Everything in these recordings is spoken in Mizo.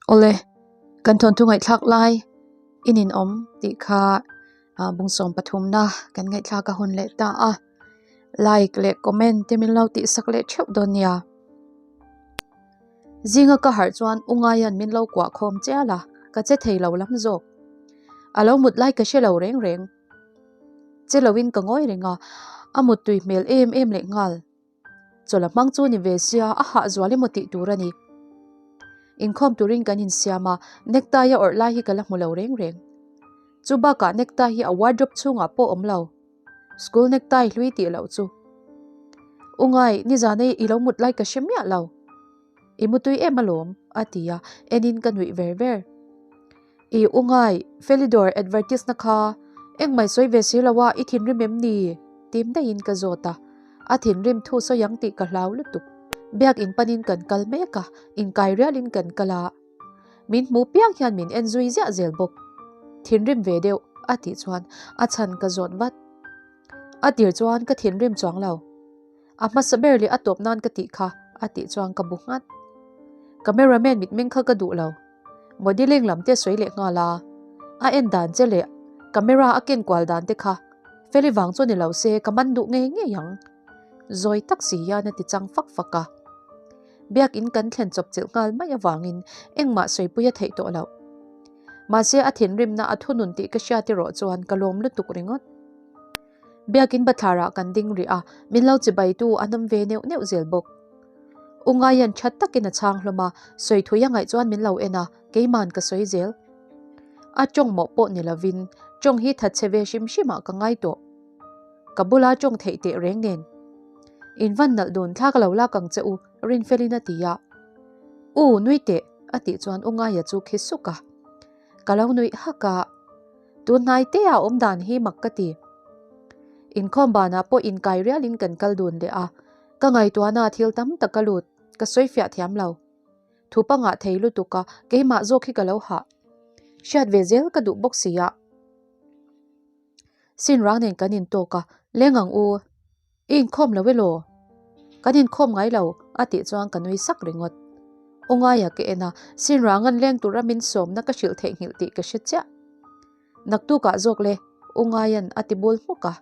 Awle, kan thawnthu ngaihthlak lai in inawm tih kha bungsawm pathumna kan ngaihthlak a hun leh ta a. Like leh comment te min lo tihsak leh theuh dawn nia. Zinga ka harh chuan u Ngaian min lo kuah khawm chial a, ka che thei lo lam zawk. A lo mut lai ka hre lo reng reng. Che loin ka ngawi reng a, a mut tui hmel em em leh nghal. Chawlh a hmang chu ni ve sia, a hah zual emaw tih tur a ni. Inkhawm turin kan insiam a, necktie a awrh lai hi ka la hmu lo reng reng. Chu bakah necktie hi a wardrobe chhungah pawh awm lo. School necktie hlui tih loh chu. U Ngai, nizan ei i lo mut lai ka hre miah lo. I mutui em alawm, a ti a, enin ka nuih ver ver. I u Ngai, Felidor advertise na kha engmai sawi ve si lo a, i thinrim em ni? Tim daihin ka zawt a, a thinrim thu sawi ang tih ka hlau lutuk. Biakin panin kan kal mek a, inkai rialin kan kal a. Min hmu piang hian min en zui ziah zel bawk. Thinrim ve deuh, a tih chuan a chhan ka zawt vat. A tir chuan ka thinrim chuang lo. A hmasa ber leh a tawp nan ka tih kha, a tih chuan ka bu nghat. Cameraman mitmeng kha ka duh lo. Modelling lam te sawi leh nghal a, a en dan che leh camera a ken kual dan te kha Feli vang chu ni lo se ka man duh ngei ngei ang. Zawi tak si hian a ti chang fak fak a. Biakin kan thlen chawp chilh nghal mai avangin engmah sawipui a theih tawh loh. Mahse a thinrimna a thunun tih ka hriat erawh chuan ka lawm lutuk ringawt. Biakin bathlarah kan ding rih a, min lo chibaitu an awm ve neuh neuh zel bawk. U Ngaian that takin a chhang hlawm a, sawi thui a ngaih chuan min lo en a, keiman ka sawi zel. A tawng mawh pawh ni lovin tawng hi thatchhe ve hrim hrimah ka ngai tawh. Ka bula tawng theih teh reng nen. In van nalh dun thla ka lo lak ang che u, Rinfelin a ti a. U, nui teh, a tih chuan U Ngaia chu khi suk a. Ka lo nuih hak a, tunhnai te a awm dan hi mak ka ti. Inkhawm banah pawh inkai rialin kan kal dun leh a, ka ngaihtuahna thil tam tak a lut, ka sawi fiah thiam lo. Thu pangah thei lutuk a, keimah zawk hi ka lo hah. Hriat ve zel ka duh bawk si a. Sin rang nen kan intawk a, leng ang u. I inkhawm lo elaw? Kan inkhawm ngai lo, a tih chuan ka nui sak ringawt. U Ngaia ka en a, Sinrangan leng tura min sawmna ka hrilh theihnghilh tih ka hre chiah. Naktukah zawk le, U Ngaian a ti bul hmuk a.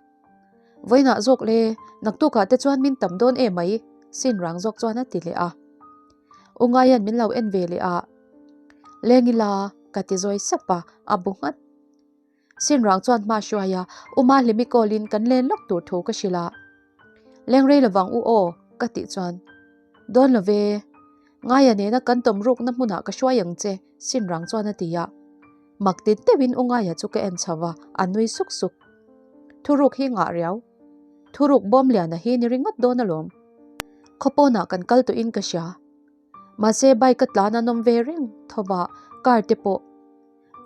Vawiinah zawk le, naktukah te chuan min tam dawn em mai, Sinrang zawk chuan a ti leh a. U Ngaian min lo en ve leh a, Leng ila, ka ti zawi sap a, a bu nghat. Sinrang chuan hma hruai a, U Mahlimi call in kan len lawk tur thu ka hrilh a. Leng rei lovang u aw, ka tih chuan, Dawn lo ve, Ngaia nena kan tawm rukna hmunah ka hruai ang che, Sinrang chuan a ti a. Mak ti deuhin U Ngaia chu ka en chho a, a nui suk suk. Thuruk hi ngah riau. Thuruk bawm liana hi ni ringawt dawn alawm. Khawpawnah kan kal tawhin ka hria. Mahse bike a tlan an awm ve reng tho va, car te pawh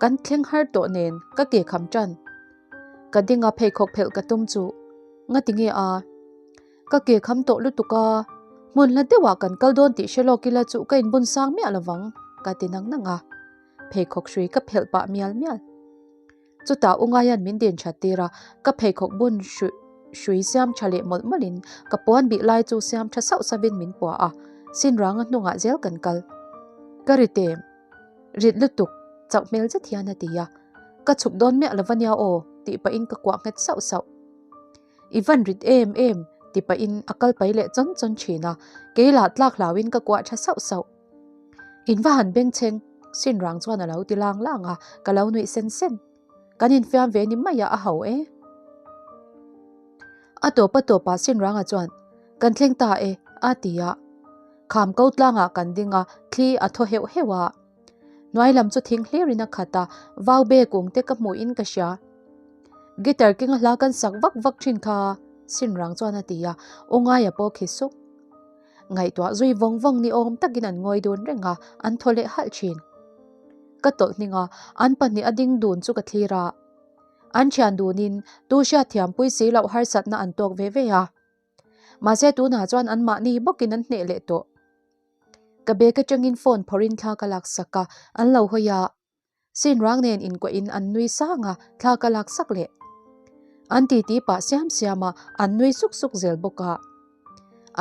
kan thleng har tawh nen ka ke kham tan. Ka ding a pheikhawk phelh ka tum chu ngati nge a? Ka ke kham tawh lutuk a, hmun hla deuhah kan kal dawn tih hre lawk ila chu ka inbun sang miah lovang ka ti nang nang a, pheikhawk hrui ka phelh pah mial mial. Chutah u Ngaian min din that tir a, ka pheikhawk bun hrui siam tha leh mawlh mawlhin ka puan bih lai chu siam tha sauh sauhin min puah a, Sinranga hnungah zel kan kal. Ka ri tem, rit lutuk, chauh hmel zet hian a ti a, ka chhuk dawn miah lo ania aw tih pahin ka kuah nghet sauh sauh. I van rit em em ti pahin a kal pai leh chawn chawn thin a, kei lah tlak hlauhin ka kuah tha sauh sauh. In va han bengchheng, Sinrang chuan a lo ti lang lang a, ka lo nuih sen sen. Kan infiam ve ni mai a, a ho e. A tawp a tawpah Sinranga chuan, Kan thleng ta e, a ti a. Kham ko tlangah kan ding a, thli a thaw heuh heuh a. Hnuai lam chu thing hlirin a khat a, vau be kung te ka hmuhin ka hria. Guitar kenga hla kan sak vak vak thin kha, Sinrang chuan a ti a, U Ngaia pawh khi suk. Ngaihtuah zui vawng vawng ni awm takin an ngawi dun reng a, an thaw leh halh thin. Ka tawlh hning a, an pahnih a ding dun chu ka thlir a. An thian dunin tu hriatthiampui si loh harsatna an tawk ve ve a. Mahse tunah chuan anmahni bawkin an hneh leh tawh. Ka bag atangin phone phawrhin thla ka laksak a, an lo hawi a. Sinrang nen inkuahin an nui sang a, thla ka lak sak leh. An titi pah siam siam a, an nui suk suk zel bawk a.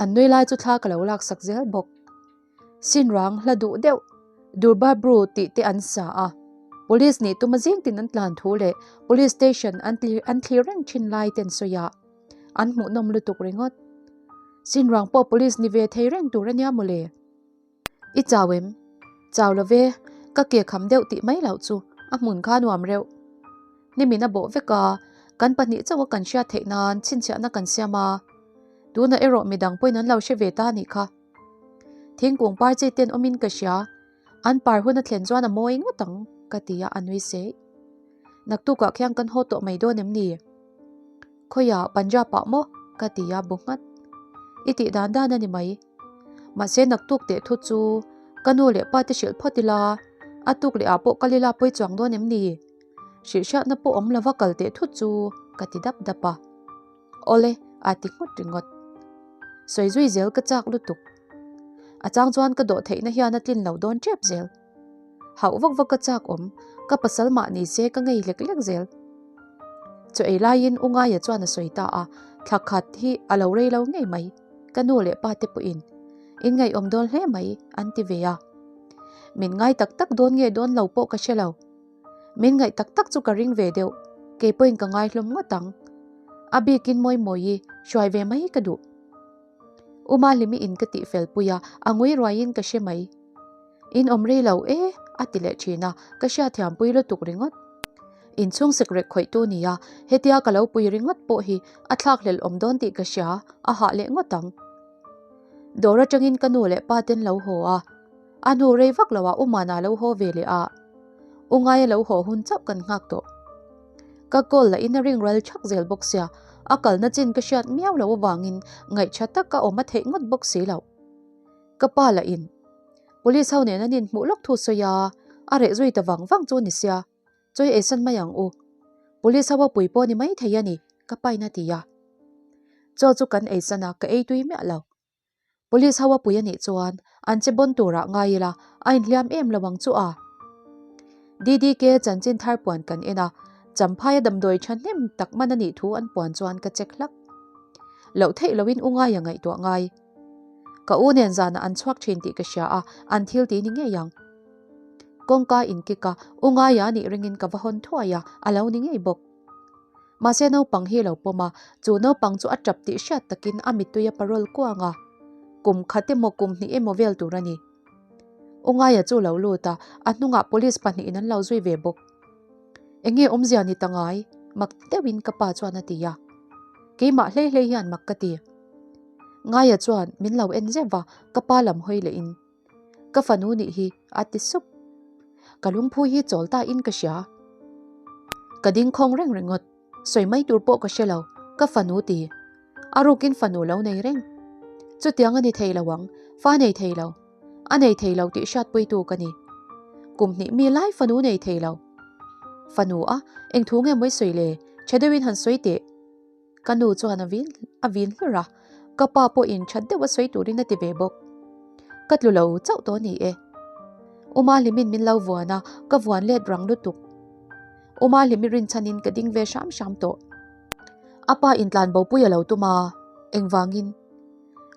An nui lai chu thla ka lo lak sak zel bawk. Sinrang hla duh deuh. Durbar Bru tih te an sa a, Police nih tuma zing tin an tlan thu leh Police Station an an thlir reng thin lai te an sawi a, an hmuhnawm lutuk ringawt. Sinruang pawh Police ni ve thei reng tur a nia mawle. I chau em? Chau lo ve, ka ke kham deuh tih mai loh chu a hmun kha nuam reuh. Nimin a bawh vek a, kan pahnih chauh a kan hriat theih nan chhinchhiahna kan siam a, tunah erawh midang pawhin an lo hre ve ta a nih kha. Thingkung par chi ten awmin ka hria, an par hun a thlen chuan a mawi ngawt ang ka ti a, a nui seih. Naktukah khian kan haw tawh mai dawn em ni? Khawiah Punjab ah maw? ka ti a bu nghat. I tih dan dan a ni mai. Mahse naktuk teh thu chu ka nu leh pa te hrilh phawt ila, a tuk leh ah pawh kal ila pawi chuang dawn em ni? Hrilhhriatna pawh awm lova kal teh thut chu ka ti dap dap a. Awle, a ti nghut ringawt. Sawi zui zel ka chak lutuk. A chang chuan ka dawh theihna hian a tlin lo dawn tep zel. Hauh vak vak ka chak awm, ka pasal mah ni se ka ngei lek lek zel. Chaw ei laiin U Ngaia chuan a sawi ta a, thla khat hi a lo rei lo ngei mai, ka nu leh pa te pawhin in ngaihawm dawn hle mai an ti ve a. Min ngai tak tak dawn nge dawn lo pawh ka hre lo. Min ngaih tak tak chu ka ring ve deuh, kei pawhin ka ngaihlawm ngawt ang. A bikin mawi mawi hruai ve mai ka duh. U Mahlimi in ka tih fel pui a, a ngui ruaiin ka hre mai. In awm rei lo e, a ti leh thin a, ka hriatthiam pui lutuk ringawt. Inchhung sekrek khawihtu nia, hetia ka lo pui ringawt pawh hi a thlakhlelh awm dawn tih ka hria, a hah leh ngawt ang. Dawr atangin ka nu leh pa ten lo haw a, A hnu rei vak lo ah U Mana lo haw ve leh a, U Ngaia lo haw hun chauh kan nghak tawh. Ka call lah in a ring ral thak zel bawk sia, a kalna chin ka hriat miau loh avangin ngaihṭha tak a awm a theih ngawt bawk si loh. Ka pa lah in Police ho nen an inhmuh lawk thu sawi a, a reh zui ta vang vang chu ni sia, chawi eisan mai ang u. Police ho a pui pawh ni mai thei a ni, ka pa in a ti a. Chaw chu kan eisan a, ka ei tui miah lo. Police ho a pui a nih chuan an che bawn turah ngai ila a inhliam em lo ang chu a. DDK chanchin thar puan kan en a, Champhaia damdawi thahnem tak man a nih thu an puan chuan ka check hlak. Loh theih loin u ngaia ngaihtuah ngai. Ka u nen zanah an chhuak thin tih ka hria a, an thil ti ni ngei ang. Kawngka inkik a, u ngaia a nih ringin ka va hawn thuai a, a lo ni ngei bawk. Mahse naupang hi a lo pawm a, chu naupang chu a tap tih hriat takin a mittui a parol kuang a, kum khat emaw kum hnih emaw vel tur a ni. U Ngaia chu lo lut a, a hnungah police pahnihin an lo zui ve bawk. Enge awmzia ni ta ngai? Mak deuhin ka pa chuan a ti a. Keimah hlei hlei hian mak ka ti. Ngaia chuan min lo en zeuh va, ka pa lam hawi lehin. Ka fanu nih hi a ti sup. Ka lungphu hi chawl ta in ka hria. Ka ding khawng reng ringawt, sawi mai tur pawh ka hre lo, ka fanu ti. A rukin fanu lo nei reng. Chutiang a ni thei lo ang, fa nei thei lo. A nei thei lo tih hriatpuitu ka ni. Kum hnih mi lai fanu nei thei lo. Fanu a, eng thu nge mawi sawi le, tha deuhin han sawi teh. Ka nu chuan a vin a vin hlur a, ka pa pawhin that deuh a sawi turin a ti ve bawk. Ka tlu lo chauh tawh ni e. Uma Hlimin min lo vuan a, ka vuan let rang lutuk. Uma Hlimi rinchhanin ka ding ve hram hram tawh. A pa intlan bopui a lo tum a, engvangin?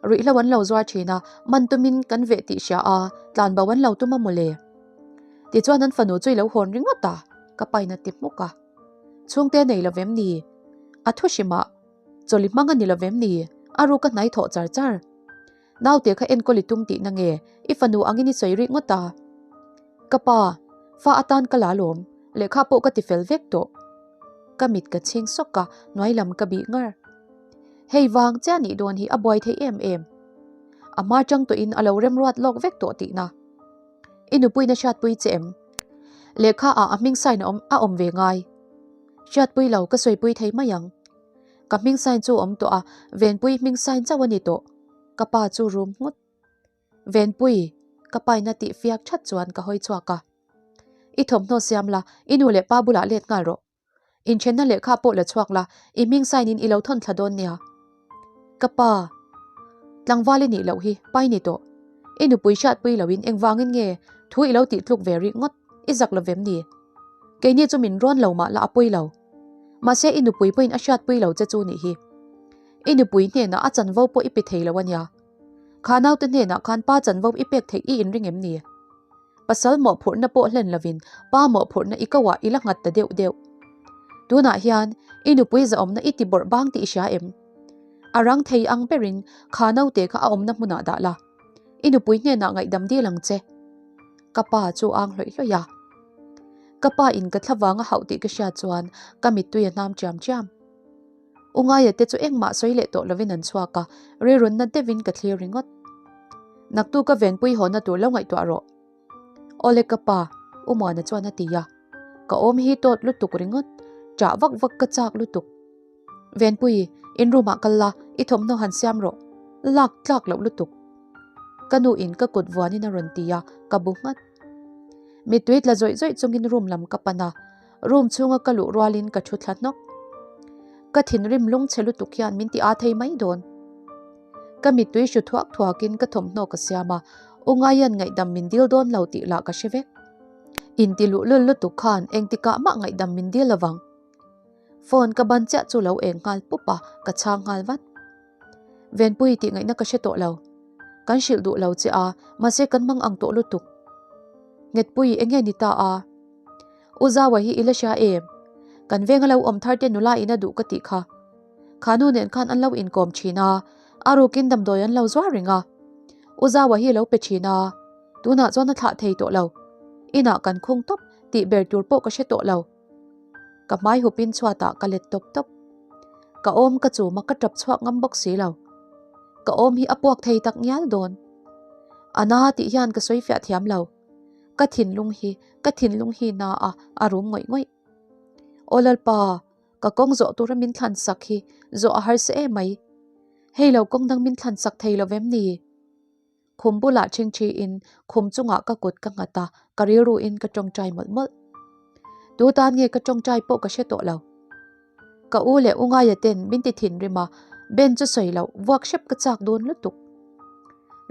Ruihhlo an lo zuar thin a, man tumin kan veh tih hria a, tlan bo an lo tum a mawle. Tichuan an fanu chu i lo hawn ringawt a, ka pain a ti hmuk a. Chhungte nei lo vem ni? A thu hrimah chawlhi hmang a ni lo vem ni? A ruk a hnai thawh char char. Naute kha enkawl i tum tihna nge? I fanu angin i sawi rih ngawt a. Ka pa, fa atan ka la lawm, lehkha pawh ka ti fel vek tawh. Ka mit ka chhing sawk a, hnuai lam ka bih ngar. Hei vang chiah nih dawn hi a buai thei em em. A hma tang tawhin a lo remruat lawk vek tawh tihna. I nupuina hriatpui che em? Lehkha ah a hming sign a awm a awm ve ngai. Hriatpui lo ka sawipui thei mai ang. Ka hming sign chu a awm tawh a, Venpui hming sign chauh a ni tawh. Ka pa chu rum nghut. Venpui, ka paina tih fiak that chuan ka hawi chhuak a. I thawmhnaw siam la, i nu leh pa bulah let nghal rawh. Inthenna lehkha pawh la chhuak la, i hming sign in i lo thawn thla dawn nia. Ka pa, tlangval i nih loh hi, pai ni tawh. I nupui hriatpui loin engvangin nge thu i lo tih tluk ve rih ngawt, i zak lo vem ni? Keini chu min rawn lo mah la a pawi lo. Mahse i nupui pawhin a hriatpui lo che chu nih hi. I nupui hnenah a chanvo pawh i pe thei lo a nia. Kha naute hnenah khan pa chanvo i pek theih i inring em ni? Pasal mawhphurhna pawh hlen lovin pa mawhphurhna i ko ah i la nghat ta deuh deuh. Tunah hian i nupui zahawmna i ti bawrh bang tih i hria em? A rang thei ang berin kha naute kha a awmna hmunah dah la. I nupui hnenah ngaihdam dil ang che. Ka pa chu ang hlawih hlawih a. Ka pa in ka thla vang a hauh tih ka hriat chuan ka mittui a hnam chiam chiam. U Ngaia te chu engmah sawi leh tawh lovin an chhuak a, rilrunna deuhin ka thlir ringawt. Naktuka venpui hawna tur lo ngaihtuah rawh. Awle ka pa, U Muana chuan a ti a. Ka awm hi tawt lutuk ringawt, ṭah vak vak ka chak lutuk. Venpui, in room ah kal la, i thawmhnaw han siam rawh. Lak tlak loh lutuk. Ka nu in ka kut vuanin a rawn ti a, ka bu nghat. Mittui tla zawih zawih chungin room lam ka pan a, room chhunga ka luh rualin ka thu thla hnawk. Ka thinrim lungchhe lutuk hian min ti â thei mai dawn. Ka mittui hru thuak thuakin ka thawmhnaw ka siam a, U Ngaian ngaihdam min dil dawn lo tih lah ka hre vek. Inti luhlul lutuk khan engtikah mah ngaihdam min dil lovang. Phone ka ban chiah chu lo eng nghal pup a, ka chhang nghal vat. Venpui tih ngaihna ka hre tawh lo. Kan hrilh duh lo che a, mahse kan mang ang tawh lutuk. Nghetpui eng nge ni ta a? U Zaua hi i la hria em? Kan venga lo awm thar te nula in a duh ka tih kha. Kha nu nen khan an lo inkawm thin a, a rukin damdawi an lo zuar reng a. U Zaua hi lo pe thin a, tunah chuan a thlah thei tawh lo. Inah kan khung tawp tih ber tur pawh ka hre tawh lo. Ka hmai hupin chhuatah ka let tawp tawp. Ka awm ka chum a ka tap chhuak ngam bawk si lo. Ka awm hi a puak thei tak ngial dawn. A na tih hian ka sawi fiah thiam lo. Ka thinlung hi, ka thinlung hi na a, a rum ngawih ngawih. Aw Lalpa, ka kawng zawh tura min thlan sak hi zawh a harsa em mai. Hei lo kawng dang min thlan sak thei lo vem ni? Khum bulah ṭhingṭhiin khum chungah ka kut ka nghat a, ka rilruin ka ṭawngṭai mawlh mawlh. Tu tan nge ka ṭawngṭai pawh ka hre tawh lo. Ka u leh u Ngaia ten min ti thinrim a, Ben chu sawi loh, vuak hrep ka chak dawn lutuk.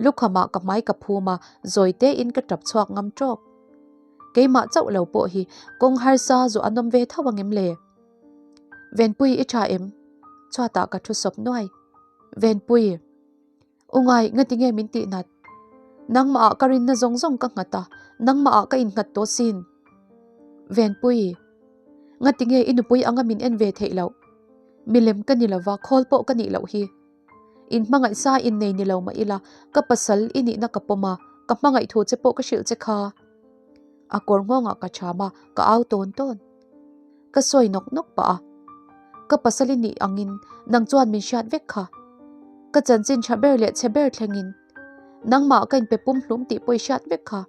Lukhamah ka hmai ka phum a, zawi tein ka ṭap chhuak ngam ṭawk. Keimah chauh lo pawh hi kawng harsa zawh an awm ve tho angem le? Venpui i ṭha em? Chhuatah ka ṭhu sawp nuai. Venpui. U ngai, ngatinge min tih nat? Nangmah ah ka rinna zawng zawng ka nghat a, nangmah ah ka innghat tawh sin. Venpui, ngatinge i nupui anga min en ve theih loh? Milem ka ni lova, khawl pawh ka nih loh hi. In hmangaih sa innei ni lo mah ila, ka pasal i nihna ka pawm a, ka hmangaih thu che pawh ka hrilh che kha. A kawr nghawngah ka cham a, ka au tawn tawn. Ka sawi nawk nawk pah a, Ka pasal i nih angin nang chuan min hriat vek kha. Ka chanchin tha ber leh chhe ber thlengin nangmah ka inpe pum hlum tih pawh i hriat vek kha.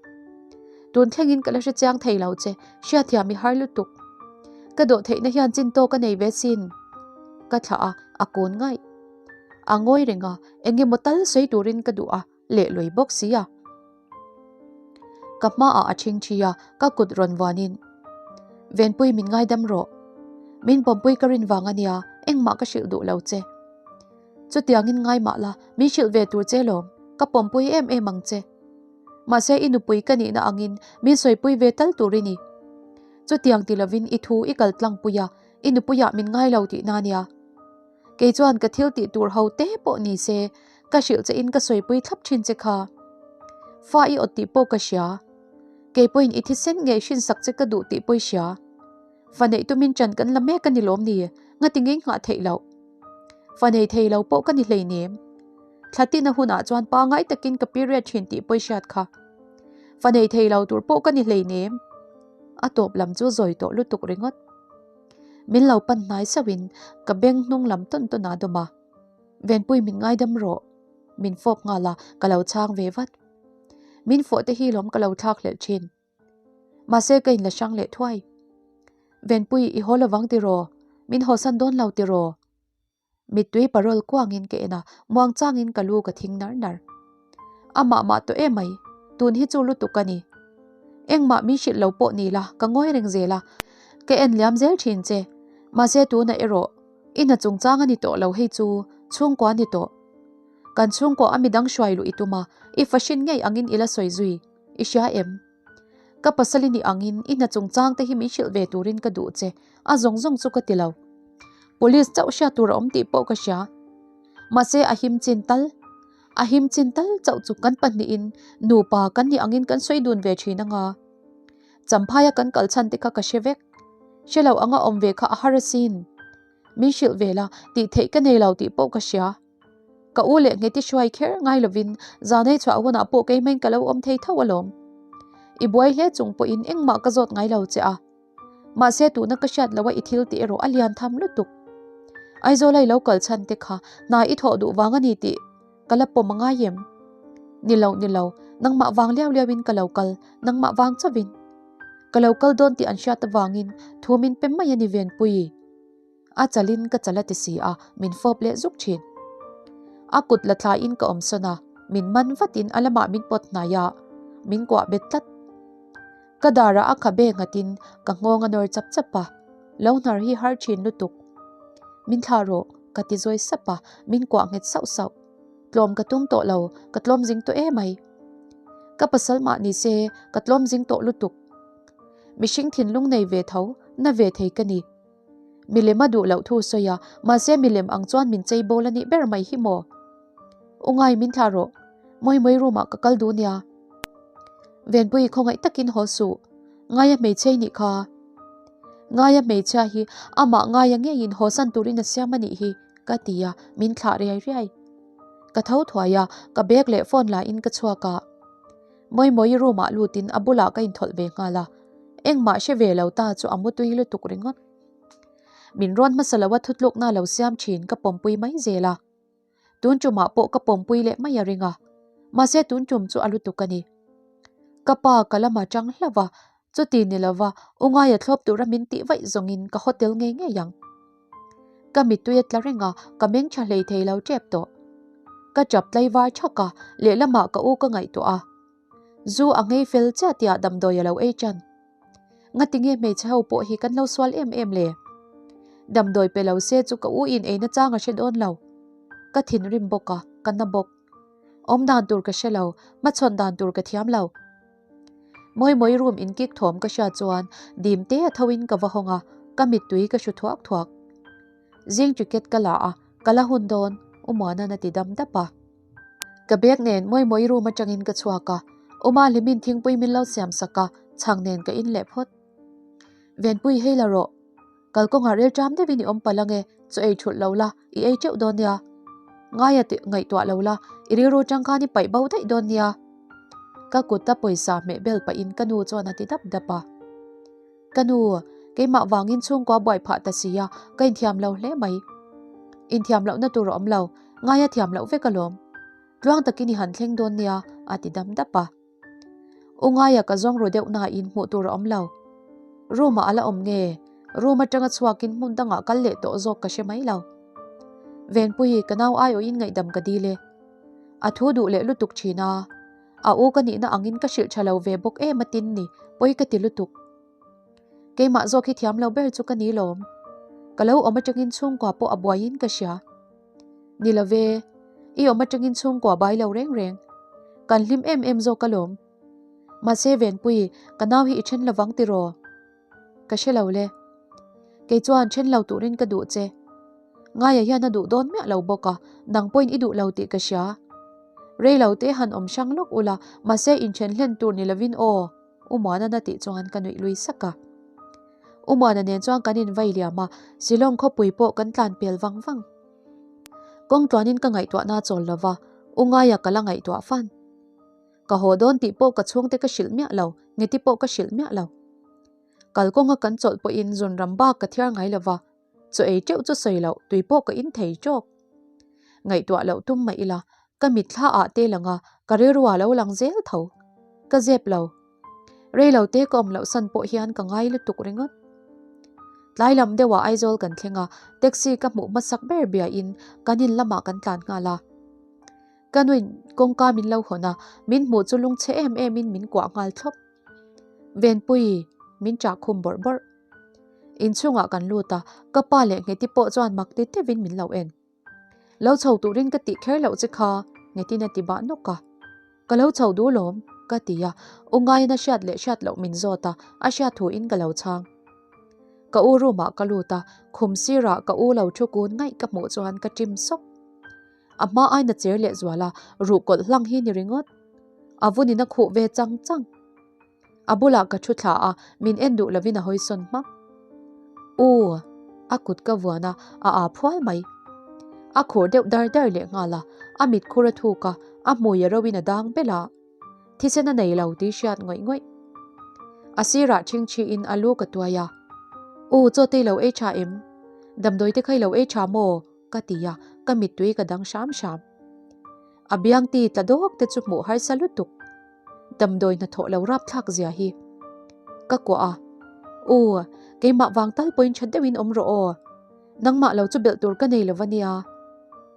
Tun thlengin ka la hre chiang thei lo che, hriatthiam i har lutuk. Ka dawh theihna hian chin tawk a nei ve sin. Ka thlah a, a kun ngaih. A ngawi reng a, eng emaw tal sawi turin ka duh a. leh lui bawk si a. Ka hmaah a ṭhing ṭhi a, ka kut rawn vuanin, Venpui min ngaidam rawh. Min pawmpui ka rin vang a nia, engmah ka hrilh duh lo che. Chutiangin ngai mah la, min hrilh ve tur che lawm, ka pawmpui em em ang che. Mahse i nupui ka nihna angin min sawipui ve tal tur i ni. Chutiang ti lovin i thu i kal tlangpui a, i nupuiah min ngai lo tihna a nia. Kei chuan ka thil tih tur ho te pawh ni se, ka hrilh che in ka sawipui thlap thin che kha. Fa i awt tih pawh ka hria. Kei pawhin i thisen ngei hrinsak che ka duh tih pawh i hria. Fa neih tumin ṭan kan la mek a ni lawm ni, ngati ngei nghah theih loh. Fa nei thei lo pawh ka ni hleinem. Thla tina hunah chuan pangai takin ka period thin tih pawh i hriat kha. Fa nei thei lo tur pawh ka ni hleinem. A tawp lam chu zawi tawh lutuk ringawt. Min lo pan hnai sauhin ka beng hnung lam tawn tawn a dawm a. Venpui min ngaidam rawh. Min fawp nghal a, ka lo chhang ve vat. Min fawh te hi lawm ka lo thlak hlelh thin. Mahse ka inla hrang leh thuai. Venpui i haw lovang tiraw? Min hawsan dawn lo tiraw? Mittui parol kuangin ka en a, muangchangin ka lu ka thing nar nar. Amah mah tawh em mai, tun hi chu lutuk a ni. Engmah min hrilh lo pawh ni la, ka ngawi reng zel a, ka en liam zel thin che. Mahse tunah erawh, i hna chungchang a ni tawh lo hei chu, chhungkua a ni tawh. Kan chhungkua a midang hruai luh i tum a, i fahrin ngei angin i la sawi zui, i hria em? Ka pasal i nih angin i hna chungchang te hi min hrilh ve turin ka duh che, a zawng zawng chu ka ti lo. Police chauh hriat tur a awm tih pawh ka hria. Mahse a him chin tal. A him chin tal chauh chu kan pahnihin nupa kan nih angin kan sawi dun ve thin anga. Champhaia kan kal chhan te kha ka hre vek. Hre lo anga awm ve kha a har asin. Min hrilh ve la, tih theih ka nei lo tih pawh ka hria. Ka u leh Ngheti hruai kher ngai lovin zanei chhuah hunah pawh keimah in ka lo awm thei tho alawm. I buai hle chung pawhin engmah ka zawt ngai lo che a. Mahse tuna ka hriat loh a i thil tih erawh a lian tham lutuk. Aizawl a i lo kal chhan te kha hna i thawh duh vang a ni tih ka la pawm a ngai em? Ni lo, ni lo, nangmah vang liau liau in ka lo kal, nangmah vang chauhin. Ka lo kal dawn tih an hriat avangin thu min pe mai a ni Venpui. A chalin ka chal a ti si a, min fawp leh zuk thin. A kut la thlaiin ka awm sawn a, min man vatin a lamah min pawt hnai a, min kuah bet tlat. Ka darah a khabe nghatin ka nghawng a nawr chap chap a, lo hnar hi har thin lutuk. Min thlah rawh, ka ti zawi sap a, min kuah nghet sauh sauh. Tlawm ka tum tawh lo, ka tlawm zing tawh emai. Ka pasal mah ni se, ka tlawm zing tawh lutuk. Mihring thinlung nei ve tho, na ve thei ka ni. Milem a duh loh thu sawi a, mahse milem ang chuan min chei bawl a nih ber mai hi maw? U ngai min thlah rawh, mawi mawi room ah ka kal duh nia. Venpui khawngaih takin haw suh, Ngaia hmeichhia i nih kha. Ngaia hmeichhia hi amah Ngaia ngeiin hawsan turin a siam a nih hi, ka ti a, min thlah riai riai. Ka tho thuai a, ka bag leh phone la in ka chhuak a. Mawimawii room ah lutin a bulah ka inthawlh ve nghal a, engmah hre ve lo ta chu a mutui lutuk ringawt. Min rawn hmasa lo a thutlukna lo siam thin ka pawmpui mai zel a. Tun tumah pawh ka pawmpui leh mai a ring a, mahse tun tum chu a lutuk a ni. Ka pa ka lama tang hlauh a, Chuti ni lova u ngaia thlawp tura min tih vaih zawngin ka hotel ngei ngei ang. Ka mittui a tla reng a, ka meng tha hlei thei lo tep tawh. Ka chap tlaivar thak a, lehlamah ka u ka ngaihtuah a. Zu a ngei fel chiah tiah damdawi a lo ei tan. Ngatinge hmeichhe ho pawh hi kan lo sual em em le? Damdawi pe lo se chu ka u in eina chang a hre dawn lo. Ka thinrim bawk a, ka na bawk. Awm dan tur ka hre lo, hmachhawn dan tur ka thiam lo. Mawimawi room in kik thawm ka hriat chuan dim te a tho in ka va hawng a, ka mittui ka hru thuak thuak. Zing ticket ka la a, ka la hun dawn, U Muana'n a ti dam dap a. Ka bag nen Mawimawi room atangin ka chhuak a, U Mahlimin thingpui min lo siam sak a, chhang nen ka in leh phawt. Venpui hei la rawh. Kalkawngah rel ṭam deuhin i awm palh ange, chaw ei ṭhulh lo la, i ei ṭeuh dawn nia. Ngaia tih ngaihtuah lo la, i rilru ṭang khan i paih bo daih dawn nia. Ka kuta pawisa hmeh bel pahin ka nu chuan a ti dap dap a. Ka nu, keimah vangin chhungkua buai phah ta si a, ka inthiam lo hle mai. Inthiam lohna tur a awm lo, ngaia thiam loh vek alawm. Tluang takin i han thleng dawn nia, a ti dam dap a. U ngaia ka zawng ru deuh nain hmuh tur a awm lo. Room ah a la awm nge? Room atanga chhuakin hmun dangah kal leh tawh zawk ka hre mai lo. Venpui, ka nau aiawhin ngaihdam ka dil e. A thu duh leh lutuk thin a. A u ka nihna angin ka hrilh tha lo ve bawk em a tin ni, pawi ka ti lutuk. Keimah zawk hi thiam lo ber chu ka ni lawm. Ka lo awm atangin chhungkua pawh a buaiin ka hria. Ni lo ve, i awm atangin chhungkua bai lo reng reng. Kan hlim em em zawk alawm. Mahse Venpui, ka nau hi i then lovang tiraw? Ka hre lo le. Kei chuan then lo turin ka duh che. Ngaia hian a duh dawn miah lo bawk a, nang pawhin i duh lo tih ka hria. Rei lo te han awm hrang lawk ula, mahse inthen hlen tur ni lovin aw. U Muanana tih chuan ka nuih lui sak a. U Muana nen chuan kan invai liam a, Shillong khawpui pawh kan tlan pel vang vang. Kawng tluanin ka ngaihtuahna chawl lo va, U Ngaia ka la ngaihtuah fan. Ka haw dawn tih pawh ka chhungte ka hrilh miah lo, ngeti pawh ka hrilh miah lo. Kalkawnga kan chawlh pawhin zunram bak ka thiar ngai lo va, Chaw ei teuh chu sawi loh, tui pawh ka in thei tawk. Ngaihtuah loh tum mah ila, ka mitthla ah te lang a, ka rilru ah lo lang zel tho. Ka zep lo. Rei lo te ka awm loh san pawh hian ka ngai lutuk ringawt. Tlai lam deuh ah Aizawl kan thleng a, taxi ka hmuh hmasak ber bia in kan in lamah kan tlan nghal a. Ka nuin kawngka min lo hawn a, min hmuh chu lungchhe em em in min kuah nghal thlawp. Venpui, min chah khum bawrh bawrh. Inchhungah kan lut a, ka pa leh Ngheti pawh chuan mak ti tevin min lo en. Lo chho turin ka tih kher loh che kha, Nghetin a ti bah nawk a. Ka lo chho duh lawm, ka ti a, u ngaiin a hriat leh hriat loh min zawt a, a hriat thuin ka lo chhang. Ka u room ah ka lut a, khum sirah ka u lo thu kun ngaih ka hmuh chuan ka ṭim sawk. A hma aiin a cher leh zual a, ruh kawlh hlang hi ni ringawt. A vunin a khuh ve chang chang. A bulah ka thu thla a, min en duh lovin a hawi sawn hmak. U! A kut ka vuan a, a aa phual mai. A khur deuh dar dar leh nghal a, a mit khur a thuk a, a hmui a roin a dang belh a. Thisen a nei lo tih hriat ngawih ngawih. A sirah chhingchhiin a lu ka tuai a. U, chaw te i lo ei tha em? Damdawi te kha i lo ei tha maw? Ka ti a, ka mittui ka dang hram hram. A biang ti tla dawk te chu hmuh harsa lutuk. Damdawi hnathawh lo rapthlak zia hi. Ka kuah a, U, keimah vang tal pawhin tha deuhin awm rawh aw. Nangmah lo chu belh tur ka nei lo va nia.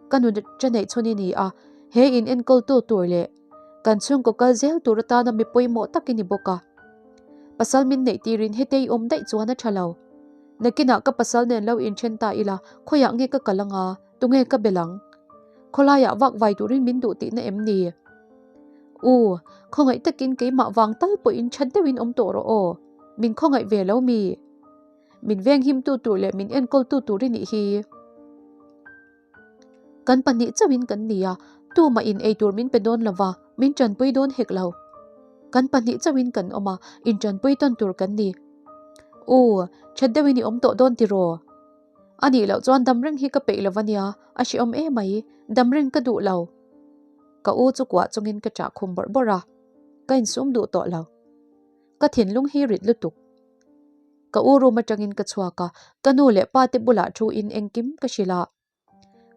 Ka nu cha neih chhun i ni a, he in enkawltu tur leh kan chhungkaw kal zel tur atana mi pawimawh tak i ni bawk a. Pasal min neih tirin hetei awm daih chuan a tha lo. Nakinah ka pasal nen lo inthen ta ila, khawiah nge ka kal anga, tunge ka belh ang? Khawlaiah vak vai turin min duh tihna em ni? U, khawngaih takin keimah vang tal pawhin that deuhin awm tawh rawh aw. Min khawngaih ve lo mi? Min venghimtu tur leh min enkawltu tur i nih hi. Kan pahnih chauhin kan ni a, tumah in eitur min pe dawn lova, min tanpui dawn hek lo. Kan pahnih chauhin kan awm a, intanpui tawn tur kan ni. U, that deuhin i awm tawh dawn tiraw? A nih loh chuan dam reng hi ka peih lova nia, a hrehawm emai, dam reng ka duh lo. Ka u chu kuah chungin ka ṭah khum bawrh bawrh a, ka insum duh tawh lo. Ka thinlung hi rit lutuk. Ka u room atangin ka chhuak a, ka nu leh pa te bulah thu in engkim ka hrilh a.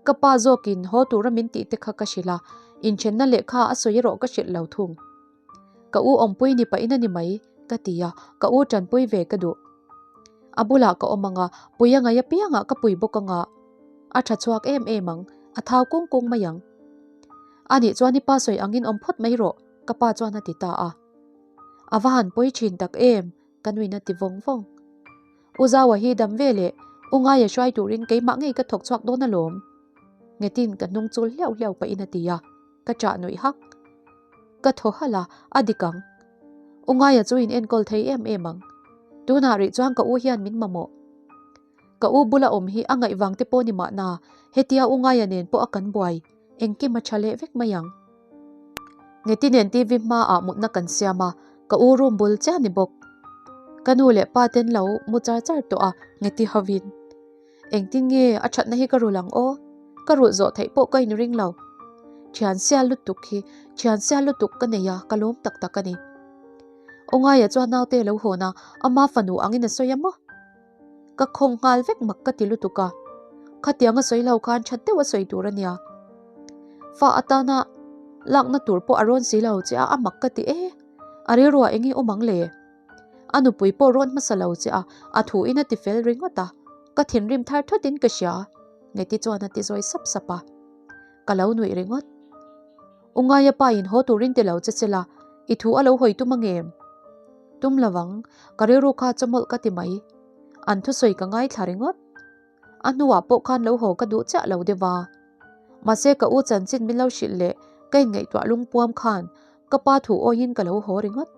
Ka pa zawkin haw tura min tih te kha ka hrilh a, inthenna lehkha a sawi erawh ka hrilh lo thung. Ka u awmpui ni pahin a ni mai, ka ti a, ka u tanpui ve ka duh. A bulah ka awm ang a, pui a ngaih apiangah ka pui bawk ang a. A tha chhuak em em ang, a thau kung kung mai ang. Anih chuan i pa sawi angin awm phawt mai rawh, ka pa chuan a ti ta a. A va han pawi thin tak em, ka nuin a ti vawng vawng. U Zaua hi dam ve leh U Ngaia hruai turin keimah ngei ka thawk chhuak dawn alawm. Nghetin ka hnung chul hliau hliau pahin a ti a, ka chah nuih hak. Ka thaw halh a, a dik ang. U Ngaia chu in enkawl thei em em ang. Tunah rih chuan ka u hian min mamawh. Ka u bula awm hi a ngaih vang te pawh ni mahna, hetia U Ngaia nen pawh a kan buai, engkim a tha leh vek mai ang. Ngeti nen TV hmaah mutna kan siam a, ka u room bul chiah ni bawk. Ka nu leh pa ten lo mu char char tawh a, Ngeti hovin. Engtin nge a thatna hi ka rulh ang aw? Ka rulh zawh theih pawh ka inring lo. Thian sial lutuk hi, thian sial lutuk ka nei a, ka lawm tak tak a ni. Aw Ngaia chuan naute lo hawn a, ama fanu angin a sawi a maw? Ka khawng nghal vek mak ka ti lutuk a, khatiang a sawi lo khan that deuh a sawi tur a nia. Fa atana lakna tur pawh a rawn si lo che a, a mak ka ti e. A rilruah eng nge awm ang le? A nupui pawh rawn hmasa lo che a, a thu in a ti fel ringawt a, ka thinrim thar thawt in ka hria, Ngeti chuan a ti zawi sap sap a. Ka lo nuih ringawt. U Ngaia pa in haw turin ti lo che che la, i thu a lo hawi tum angem? Tum lovang, ka rilru kha chawmawlh ka ti mai. An thusawi ka ngaithla ringawt. A hnuah pawh khan lo haw ka duh chiah lo deuh a. Mahse ka u chanchin min lo hrilh leh ka inngaihtuah lungpuam khan ka pa thu awiin ka lo haw ringawt.